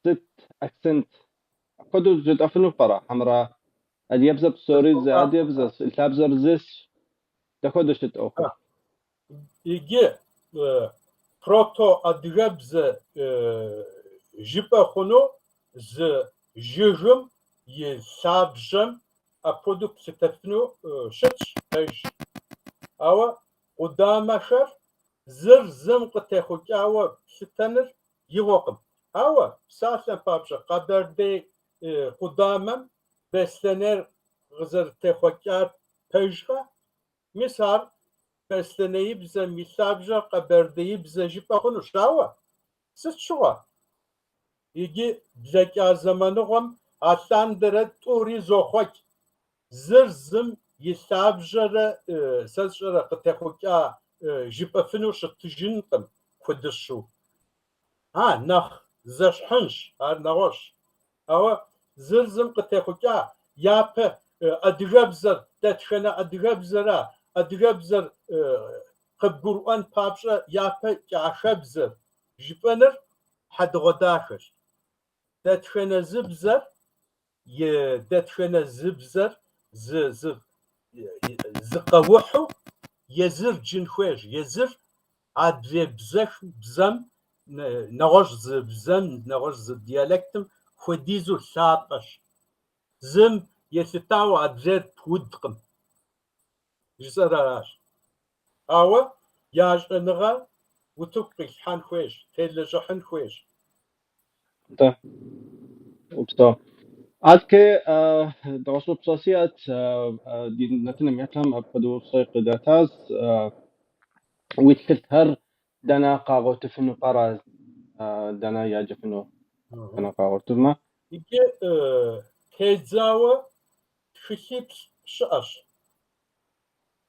сыт акцент? Апхуэдэу жытӏэфыну пӏэрэ, хьэмэрэ адыгэбзэ псори зы адыгэбзэщ, и лъабжьэр зыщ? Дапхуэдэу щыт ӏуэхур? Иджы прото-адыгэбзэ жыпӏэ хъуну зы жыгым и лъабжьэм апхуэдэу плъытэфыну щытщ, пэжщ. Ауэ къудамэхэр зыр зым къытехъукӏауэ плъытэныр игъуэкъым. Ауэ, псалъэм папщӏэ, къэбэрдей къудамэм беслъэнейр къызэрытехъукӏар пэжкъэ? Мис ар беслъэнеибзэм и лъабжьэр къэбэрдеибзэ жыпӏэ хъунущ, ауэ сыт щыгъуэ? Иджы блэкӏа зэманыгъуэм алъандэрэ тӏури зохъуэкӏ. Зыр зым и лъабжьэрэ сэ сщӏэрэ къытехъукӏа жыпӏэфыну щытыжынкъым куэдыщу. А, нэхъ зэщхьынщ, ар нэгъуэщӏ. Ауэ зыр зым къытехъукӏа япэ адыгэбзэр, дэтхэнэ адыгэбзэра, адыгэбзэр къыбгурыӏуэн папщӏэ япэ кӏахэбзэр жыпӏэныр хьэдыгъуэдахэщ. Дэтхэнэ зы бзэр и дэтхэнэ зы бзэр зы зы зы къэухьу езыр джын хуейщ, езыр адрей бзэх бзэм нэгъуэщӏ зы бзэм, нэгъуэщӏ зы диалектым хуэдизу лъапӏэщ. Зым елъытауэ адрейр пудкъым. Жысӏэр аращ. Ауэ я щӏэныгъэ утыку къилъхьэн хуейщ, телэжьыхьын хуейщ. Нтӏэ, упсэу. Адэкӏэ нэгъуэщӏ упщӏэ сиӏэт, ди нэтыным еплъхэм апхуэдэ упщӏэ къыдатащ. Уи тхылъхэр дэнэ къагъуэтыфыну пӏэрэ, дэнэ яджыфыну, дэнэ къагъуэтывмэ? Иджы тедзауэ тхылъиплӏ щыӏэщ.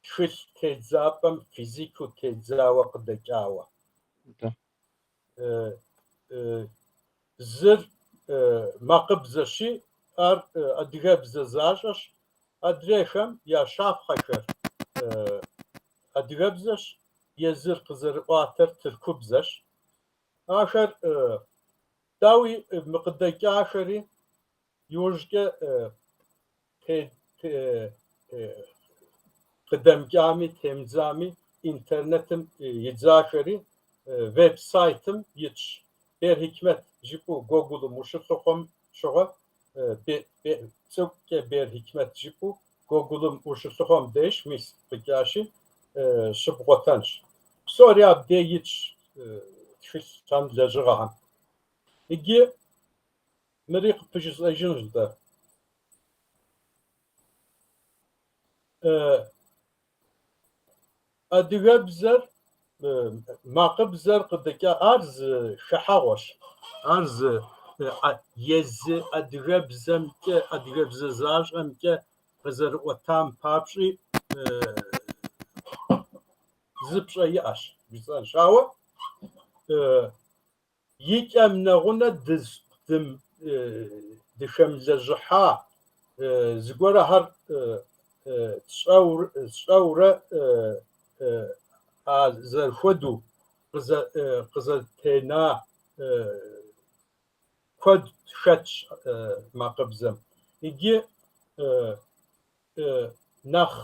Тхылъ тедзапӏэм физикэу тедзауэ къыдэкӏауэ. Зыр макъыбзэщи, ар адыгэбзэ защӏэщ, адрейхэм я щапхъэхэр адыгэбзэщ, езыр къызэрыӏуатэр тыркубзэщ. Ахэр, дауи, мы къыдэкӏахэри иужькӏэ къыдэмыкӏами, темыдзами, интернетым идзахэри веб-сайтым итщ. Бер Хикмет жыпӏэу Гугълым ущылъыхъуэм щыгъуэ, цӏыкӏукӏэ Бер Хикмет жыпӏэу Гугълым ущылъыхъуэм деж, мис къикӏащи, щыбгъуэтэнщ. Псори абдей итщ тхылъхэм, лэжьыгъэхэм. Иджы мыри къыпыжысӏэжынщ нтӏэ. Адыгэбзэр, макъыбзэр къыдэкӏа, ар зы хыхьэгъуэщ, ар зы езы адыгэбзэмкӏэ, адыгэбзэ защӏэмкӏэ къызэрыӏуэтам папщӏи зы пщӏэ иӏэщ, жысӏэнщ. Ауэ и кӏэм нэгъунэ дыхэмылэжьыхьа зыгуэрхэр тщӏэурэ а зэрыхуэдэу къызэтена куэд хэтщ макъыбзэм. Иджы нэхъ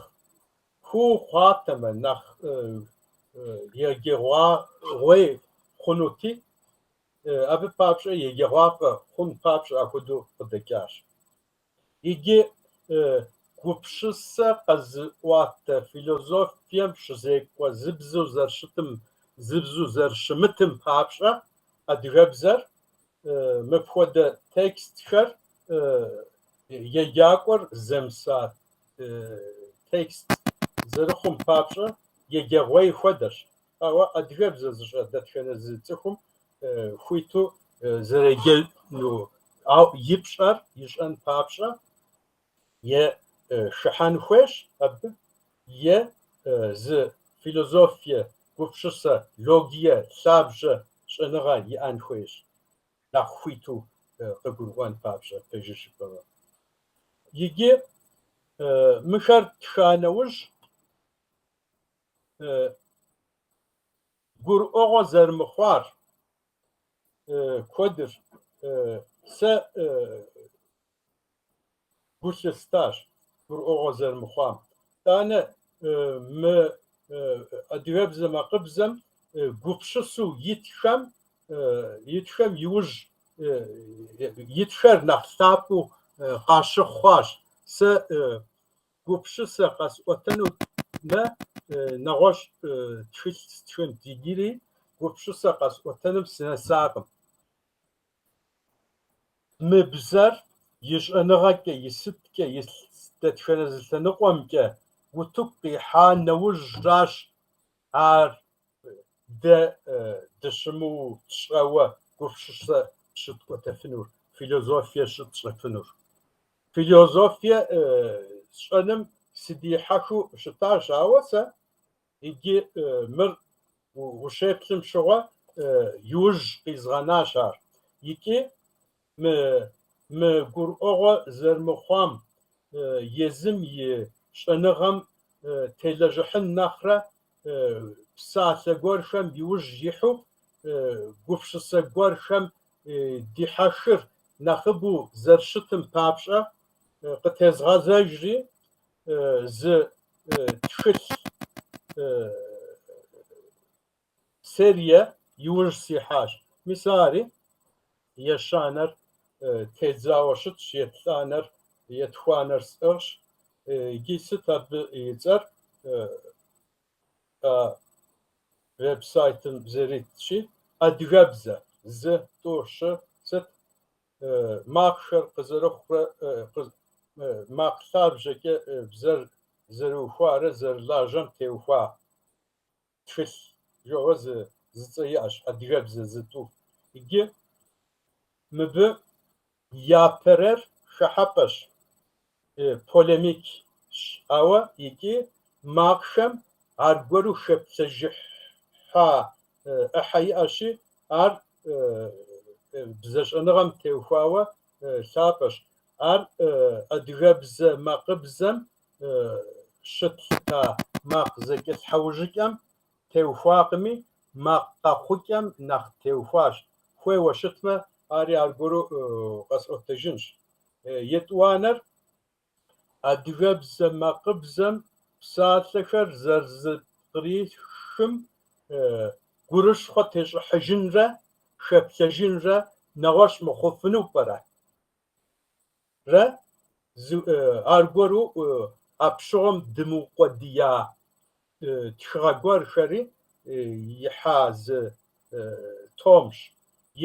куу хъуатэмэ, нэхъ еджэгъуей хъунути, абы папщӏэ еджэгъуафӏэ хъун папщӏэ апхуэдэу къыдэкӏащ. Иджы Гупсысэ къэзыӏуатэ философием щызекӏуэ зы бзэу зэрыщытым, зы бзэу зэрыщымытым папщӏэ адыгэбзэр мыпхуэдэ текстхэр еджакӏуэр зэмыса текст зэрыхъум папщӏэ еджэгъуей хуэдэщ. Ауэ адыгэбзэ зыщӏэ дэтхэнэ зы цӏыхум хуиту зэреджэну и пщӏэр ищӏэн папщӏэ е хыхьэн хуейщ абы, е зы философие, гупсысэ, логие, лъабжьэ, щӏэныгъэ иӏэн хуейщ, нэхъ хуиту къыгурыӏуэн папщӏэ, пэжыр жыпӏэмэ. Иджы мыхэр тха нэужь, гурыӏуэгъуэ зэрымыхъуар куэдыр сэ гу лъыстащ гурыӏуэгъуэ зэрымыхъуам. Итӏанэ мы адыгэбзэ макъыбзэм гупсысэу итхэм итхэм иужь итхэр нэхъ лъапӏэу къащыхъу хъуащ. Сэ гупсысэ къэсӏуэтэнумэ, нэгъуэщӏ тхылъ стхынт, иджыри гупсысэ къэсӏуэтэным сынэсакъым. Мы бзэр и щӏэныгъэкӏэ, и сыткӏэ, и дэтхэнэ зы лъэныкъуэмкӏэ утыку къихьа нэужьращ ар дэ дыщымыу тщӏэуэ гупсысэ щытӏуэтэфынур, философие щытщӏэфынур. Философие щӏэным сыдихьэхыу щытащ, ауэ сэ иджы мыр ущеплъым щыгъуэ иужь къизгъэнащ ар. Икӏи мы гурыӏуэгъуэ зэрымыхъуам езым и щӏэныгъэм телэжьыхьын нэхърэ псалъэ гуэрхэм иужь ихьу, гупсысэ гуэрхэм дихьэхыр нэхъыбэу зэрыщытым папщӏэ къытезгъэзэжри зы тхылъ серие иужь сихьащ. Мис ари ещанэр тедзауэ щытщ, еплӏанэр, етхуанэр сӏыгъщ. Иджы сыт абы и цӏэр? Веб-сайтым зэритщи, адыгэбзэ, зы, тӏу, щы, сыт макъхэр къызэрыхъурэ макъ лъабжьэкӏэ бзэр зэрыухуарэ зэрылажьэм теухуа тхылъ жыӏэу зы цӏэ иӏэщ, адыгэбзэ зы, тӏу. Иджы мыбы япэрэр хыхьэпӏэщ, полемикщ, ауэ икӏи макъхэм аргуэру хэплъэжыхьа ӏыхьэ иӏэщи, ар бзэщӏэныгъэм теухуауэ лъапӏэщ. Ар адыгэбзэ макъыбзэм щытлъыта макъ зэкӏэлъхьэужьыкӏэм теухуакъыми, макъ къэхъукӏэм нэхъ теухуащ. Хуейуэ щытмэ, ари аргуэру къэсӏуэтэжынщ. Етӏуанэр адыгэбзэ макъыбзэм псалъэхэр зэрызэпкърихым гурыщхъуэ тещӏыхьыжынрэ хэплъэжынрэ нэгъуэщӏ мыхъуфыну пӏэрэ? Рэ аргуэру апщыгъуэм дымыукъуэдия тхыгъэ гуэрхэри ихьа зы томщ.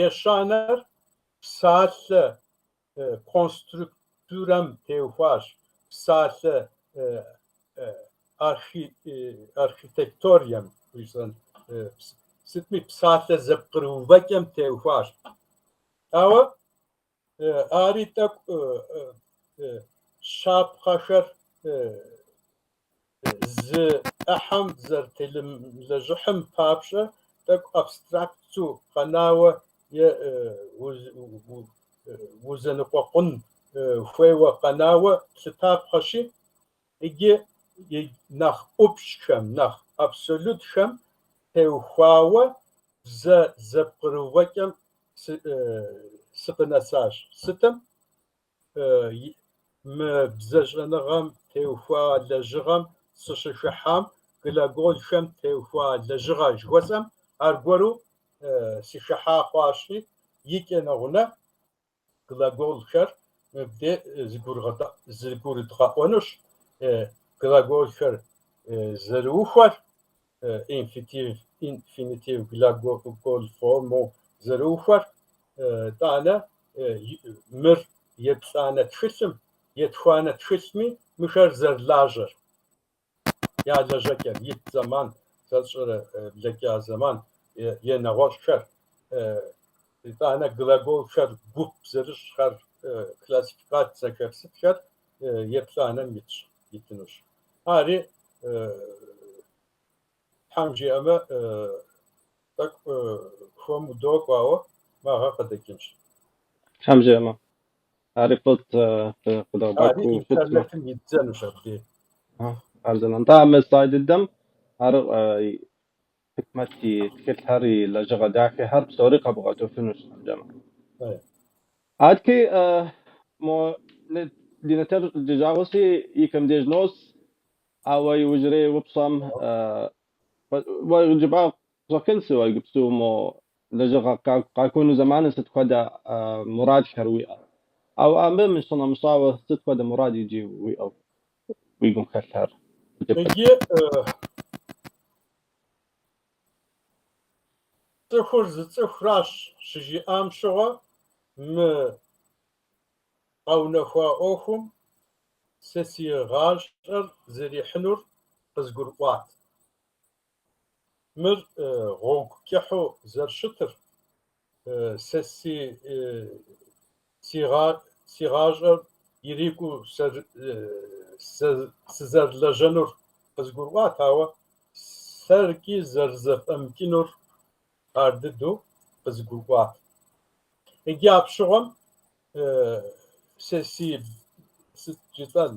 Ещанэр псалъэ конструктурэм теухуащ, псалъэ архитекторием жысӏэн, сытми псалъэ зэпкърыувэкӏэм теухуащ. Ауэ ари тӏэкӏу щапхъэхэр зы ӏыхьэм зэрытелэмылэжьыхьым папщӏэ тӏэкӏу абстракту къэнауэ е узэныкъуэкъун хуейуэ къэнауэ лъытапхъэщи, иджы нэхъ ӏупщӏхэм, нэхъ абсолютхэм теухуауэ бзэ зэпкърыувэкӏэм сыкъынэсащ. Сытым мы бзэщӏэныгъэм теухуа лэжьыгъэм сыщыхыхьам глаголхэм теухуа лэжьыгъэ жыхуэсӏэм аргуэру сыхыхьа хъуащи, икӏэ нэгъунэ глаголхэр мыбдей зыгурыдгъэӏуэнущ. Глаголхэр зэрыухуэр, инфитив, инфинитив глагол формэу зэрыухуэр, тӏанэ мыр еплӏанэ тхылъым, етхуанэ тхылъми мыхэр зэрылажьэр, я лэжьэкӏэр, ит зэман, сэ сщӏэрэ блэкӏа зэман е нэгъуэщӏхэр, итӏанэ глаголхэр гуп зэрыщӏхэр, классификацэхэр сытхэр еплӏанэм итщ, итынущ. Ари Тхьэм жиӏэмэ, тӏэкӏу хуэму докӏуэ, ауэ мы гъэ къыдэкӏынщ. Тхьэм жиӏэмэ, ари фӏыт Ари къыдэгъэкӏуу щытмэ. интернетым иддзэнущ абдей. Хъарзынэ. Нтӏэ, мы слайд дыдэм ар Хьикмэт и тхылъхэр, и лэжьыгъэ дахэхэр псори къэбгъуэтыфынущ, Тхьэм жиӏэмэ. Адэкӏи мо ди нэтыныр ди жагъуэщи, и кӏэм деж нос, ауэ иужьрей упщӏэм уэ жыпӏа къыщӏэкӏынщ уэ иджыпсту мо лэжьыгъэ къакӏуэну зэманым сыт хуэдэ мурадхэр уиӏэ? Ауэ абы къищынэмыщӏауэ сыт хуэдэ мурад иджы уиӏэу уи гум хэлъхэр? Иджы цӏыхур зы цӏыхуращ щыжиӏам щыгъуэ мы къэунэхуа ӏуэхум сэ си гъащӏэр зэрихьынур къызгурыӏуат. Мыр гъуэгу кӏыхьу зэрыщытыр, сэ си гъащӏэр ирикӏуу сызэрылэжьэнур къызгурыӏуат, ауэ сэркӏи зэрызэфӏэмыкӏынур ар дыдэу къызгурыӏуат. Иджы апщыгъуэм сэ си, сыт жытӏэн,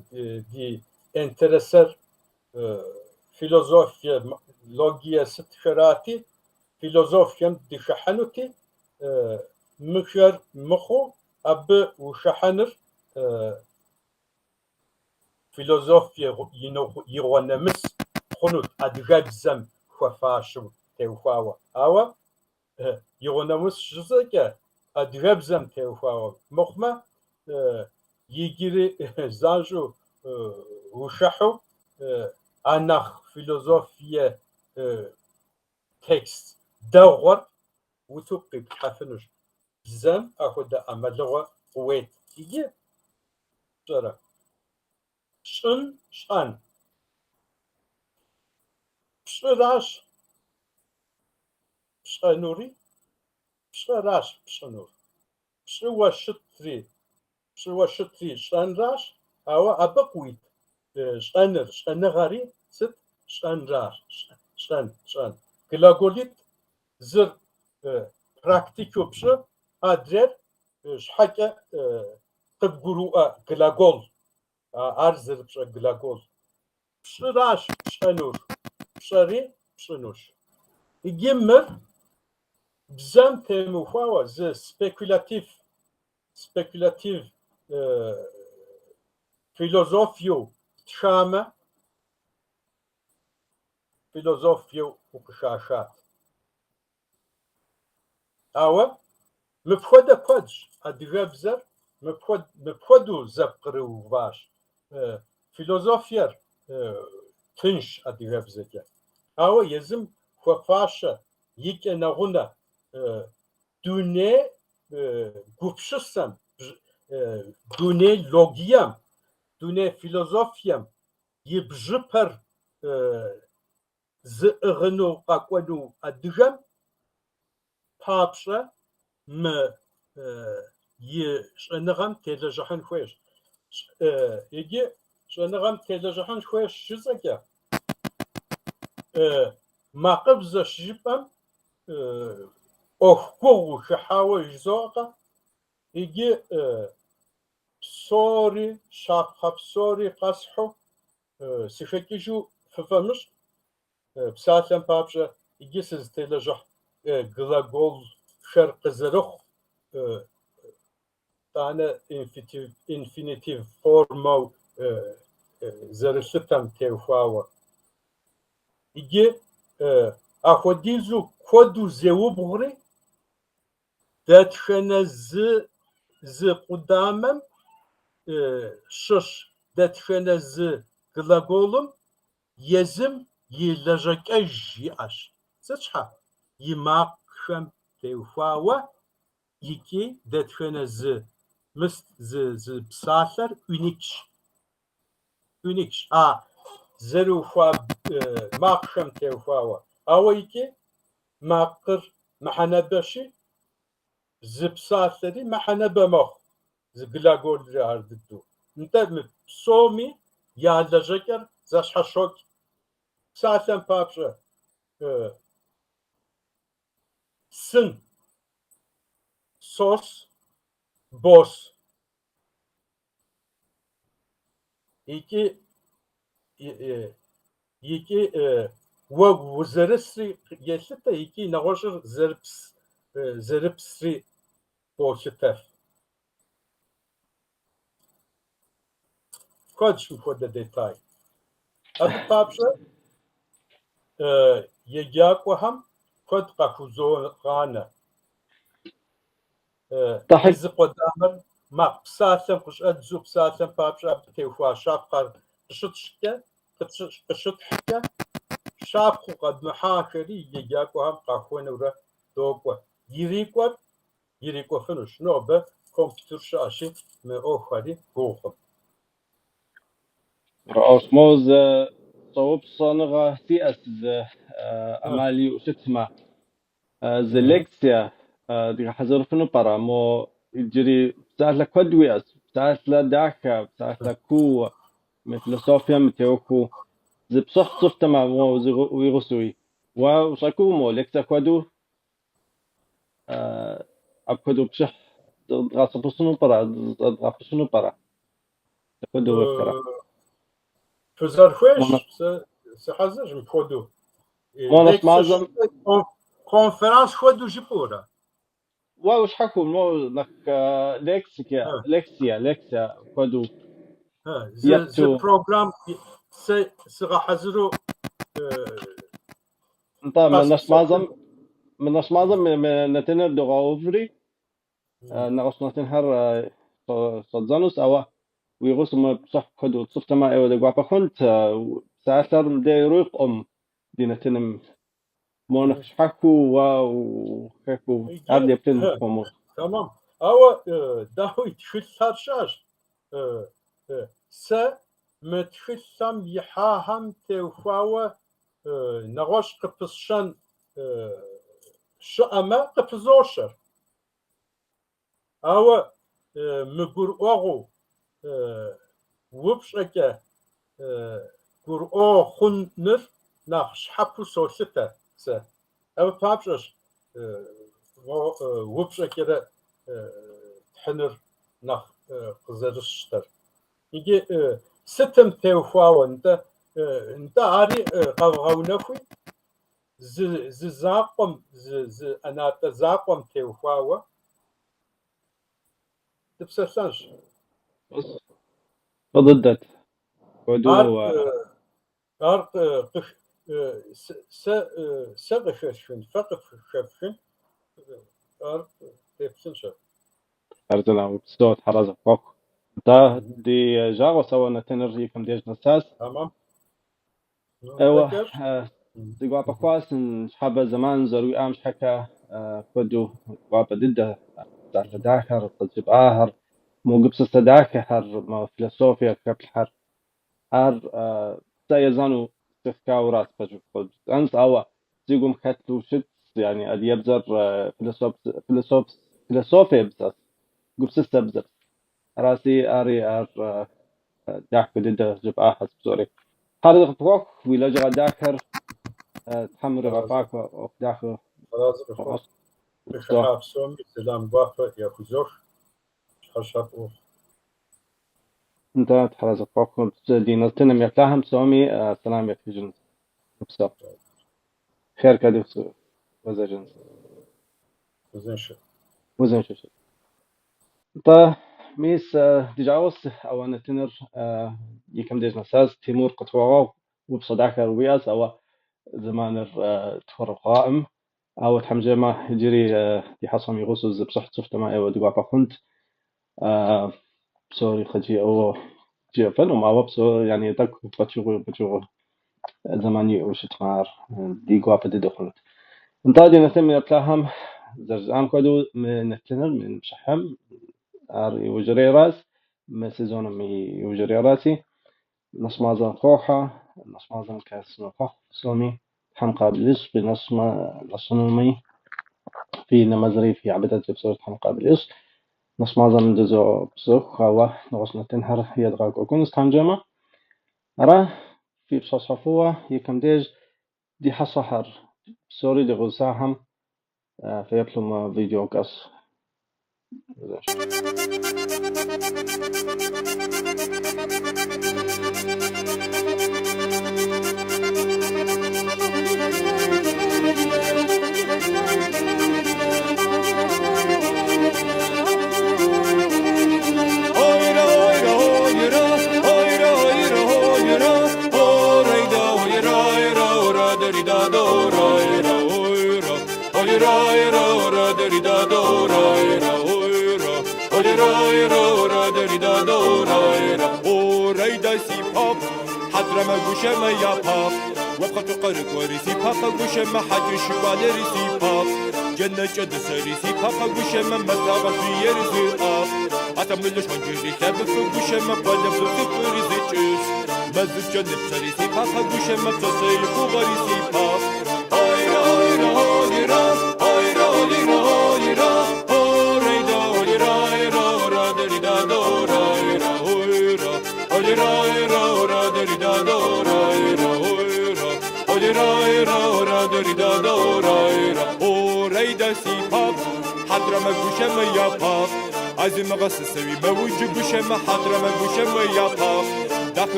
ди интересэр философие, логие сытхэрати, философием дыхыхьэнути, мыхэр мыхъуу абы ухыхьэныр философие игъуэ нэмыс хъунут адыгэбзэм хуэфащэу теухуауэ. Ауэ игъуэ нэмыс жысӏэкӏэ адыгэбзэм теухуауэ мыхъумэ, иджыри занщӏэу ухыхьэу а нэхъ философие текст дэгъуэр утыку къиплъхьэфынущ. Бзэм апхуэдэ ӏэмалыгъуэ къыует. Иджы пщӏэрэ? Щӏын, щӏэн. Пщӏыращ пщӏэнури, пщӏэращ пщӏынур. Пщӏыуэ щытри, пщӏыуэ щытри щӏэнращ, ауэ абы къыуит щӏэныр, щӏэныгъэри сыт? Щӏэнращ, щӏэн, щӏэн. Глаголитӏ зыр практикэу пщӏы, адрейр щхьэкӏэ къыбгурыӏуэ глагол, ар зэрыпщӏэ глагол. Пщӏыращ пщӏэнур, пщӏэри пщӏынущ. Иджы мыр бзэм темыухуауэ зы спекулятив, спекулятив философиеу птхамэ, философиеу укъыхахат. Ауэ мыпхуэдэ куэдщ, адыгэбзэр мыпхуэдэу зэпкърыуващ. Философиер тынш адыгэбзэкӏэ. Ауэ езым хуэфащэ икӏэ нэгъунэ дуней гупсысэм, дуней логием, дуней философием и бжьыпэр зыӏыгъыну къэкӏуэну адыгэм папщӏэ мы и щӏэныгъэм телэжьыхьын хуейщ. Иджы щӏэныгъэм телэжьыхьын хуейщ жысӏэкӏэ, макъыбзэ щыжыпӏэм ӏуэху гугъу хыхьауэ жызоӏэкъэ, иджы псори, щапхъэ псори къэсхьу сыхэкӏыжу фыфӏэмыщӏ. Псалъэм папщӏэ, иджы сызытелэжьыхь глаголхэр къызэрыхъу тӏанэ инфинитив формэу зэрылъытэм теухуауэ. Иджы ахуэдизу куэду зеубгъури, дэтхэнэ зы къудамэм щыщ дэтхэнэ зы Глаголым езым и лэжьэкӏэж иӏэщ. Сыт щхьэ? И макъхэм теухуауэ икӏи дэтхэнэ зы мыс зы псалъэр уникщ. Уникщ. А зэрыухуа макъхэм теухуауэ. Ауэ икӏи макъыр мыхьэнэбэщи, зы псалъэри мыхьэнэбэ мэхъу, зы глаголри ар дыдэу. Нтӏэ, мы псоми я лэжьэкӏэр зэщхьэщокӏ. Псалъэм папщӏэ, сын, сос, бос. Икӏи уэ узэрысри елъытэ, икӏи нэгъуэщӏыр зэрыпсри къолъытэф. Куэдщ мыпхуэдэ деталь. Абы папщӏэ еджакӏуэхэм куэд къахузогъанэ. Зы къудамэр макъ псалъэм къыщӏэддзэу псалъэм папщӏэ абы теухуа щапхъэр къыщытхькӏэ, щапхъэу къэдмыхьахэри еджакӏуэхэм къахуэнэурэ докӏуэ. Ирикӏуэр ирикӏуэфынущ. Нобэ компьютер щыӏэщи, мы ӏуэхухэри гугъукъым. Мо зы щӏэупщӏэныгъэ сиӏэщ, зы ӏэмал иӏэу щытмэ. Зы лекция дгъэхьэзырыфыну пӏэрэ? Мо иджыри псалъэ куэд уиӏэщ, псалъэ дахэ, псалъэ куу, мы философием теухуэу. Зы пщыхь тщӏыфтэмэ, мо уи гъусэуи. Уэ ущӏэкӏуу мо лекция хуэдэу апхуэдэу пщыхь дгъэсэбэпыну пӏэрэ, зэдгъэпэщыну пӏэрэ? Апхуэдэу уеплърэ? Фызэрыхуейщ, сэ сыхьэзырщ мыпхуэдэу. Мо нэщӏ мазэм Конференс хуэдэу жыпӏэурэ? Уэ ущхьэхуэу, мо нэхъ лексикэ, лекция, лекция хуэдэу Зы программ сэ сыгъэхьэзыру. Нтӏэ, мы нэщӏ мазэм мы нэтыныр догъэуври, нэгъуэщӏ нэтынхэр щӏэддзэнущ, ауэ уи гъусэу мы пщыхь хуэдэу тщӏыфтэмэ, ӏейуэ ди гуапэ хъунт. Псалъэр мыбдеж ирикъукъым ди нэтыным. Мо нэхъ щхьэхуэу уэ ухэхыу ар деплъын хуэму. Тэмэм. Ауэ, дауи, тхылъхэр щыӏэщ. Сэ мы тхылъхэм ихьахэм теухуауэ нэгъуэщӏ къыпысщэн щыӏэмэ, къыпызощэр. Ауэ мыгурыӏуэгъуэу упщӏэкӏэ гурыӏуэгъуэ хъуныр нэхъ щхьэпэу солъытэ сэ. Абы папщӏэщ упщӏэкӏэрэ тхьыныр нэхъ къызэрысщтэр. Иджы сытым теухуауэ, нтӏэ, нтӏэ ари къэвгъэунэхуи, зы закъуэм, зы ӏэнатӏэ закъуэм теухуауэ дыпсэлъэнщ. Фӏы дыдэт. Хуэдэу Ар сэ къыхэсхын, фэ къыхэфхын, ар деплъынщ. Хъарзынэ, упсэу, Тхьэразэ къыпхуэхъу. Нтӏэ, ди жагъуэщ, ауэ нэтыныр и кӏэм деж нэсащ. Тэмэм. Ӏейуэ си гуапэ хъуащ ныщхьэбэ зэман зэруиӏам щхьэкӏэ куэду гуапэ дыдэ псалъэ дахэр къызжепӏахэр, мо гупсысэ дахэхэр, мо философие хэплъхьэр. Ар сэ езанэу сытхауращ пэжу жысӏэнщ, ауэ си гум хэлъу щытщ, яни адыгэбзэр философие бзэщ, гупсысэ бзэщ. Аращи, ари ар дахэ дыдэ жыпӏахэщ псори. Тхьэразэ къыпхуэхъу, уи лэжьыгъэ дахэр Тхьэм уригъэфӏакӏуэ, ӏуэху дахэ. Аразы къыпхуэхъу. Къыхыхьа псоми сэлам гуапэ яхузох. Пщыхьэщхьэфӏ ухъу. Нтӏэ, Тхьэразэ къыпхуэхъу, ди нэтыным еплъахэм псоми сэлам ехыжынщ. Упсэу. Хъеркӏэ дыхуэзэжынщ. Узыншэ. Узыншэ щыт. Нтӏэ, мис ди жагъуэщ, ауэ нэтыныр и кӏэм деж нэсащ. Тимур къытхуэгъэгъу, упщӏэ дахэр уиӏэщ, ауэ зэманыр тхуэрыкъуакъым. Ауэ Тхьэм жиӏэмэ, иджыри ди хьэщӏэм и гъусэу зы пщыхь тщӏыфтэмэ, ӏейуэ ди гуапэ хъунт. Псори къыджиӏэу. Жиӏэфынум, ауэ псо, яни, тӏэкӏу фӏэчыгъуэ зэман иӏэу щытмэ, ар ди гуапэ дыдэ хъунут. Нтӏэ, ди нэтыным еплъахэм зэрыжысӏам хуэдэу, мы нэтыныр, мы пшыхьым, ар иужьрейращ, мы сезоным и иужьрейращи, нэщӏ мазэр къохьэ, нэщӏ мазэмкӏэ сынохъуэхъу псоми, Тхьэм къабыл ищӏ фи нэщӏмэ, нэщӏынуми, фи нэмэзри, фи гьибадэтри псори Тхьэм къабыл ищӏ. Нэщӏ мазэм дызопсэху, ауэ нэгъуэщӏ нэтынхэр едгъэкӏуэкӏынущ Тхьэм жиӏэмэ. Ара, фи пщыхьэщхьэ фӏыуэ, икӏэм деж ди хьэщӏэхэр псори ди гъусахэм феплъу мы видео кӏэщӏ.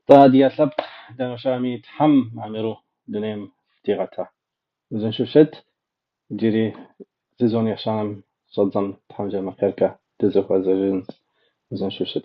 Тӏэ, адыгэ лъэпкъ дэнэ щыӏэми, Тхьэм мамыру дунейм дигъэтэ. Узыншэу фыщыт, иджыри сезон ещанэм щӏэддзэм Тхьэм жиӏэмэ, хъеркӏэ дызэхуэзэжынщ. Узыншэу фыщыт.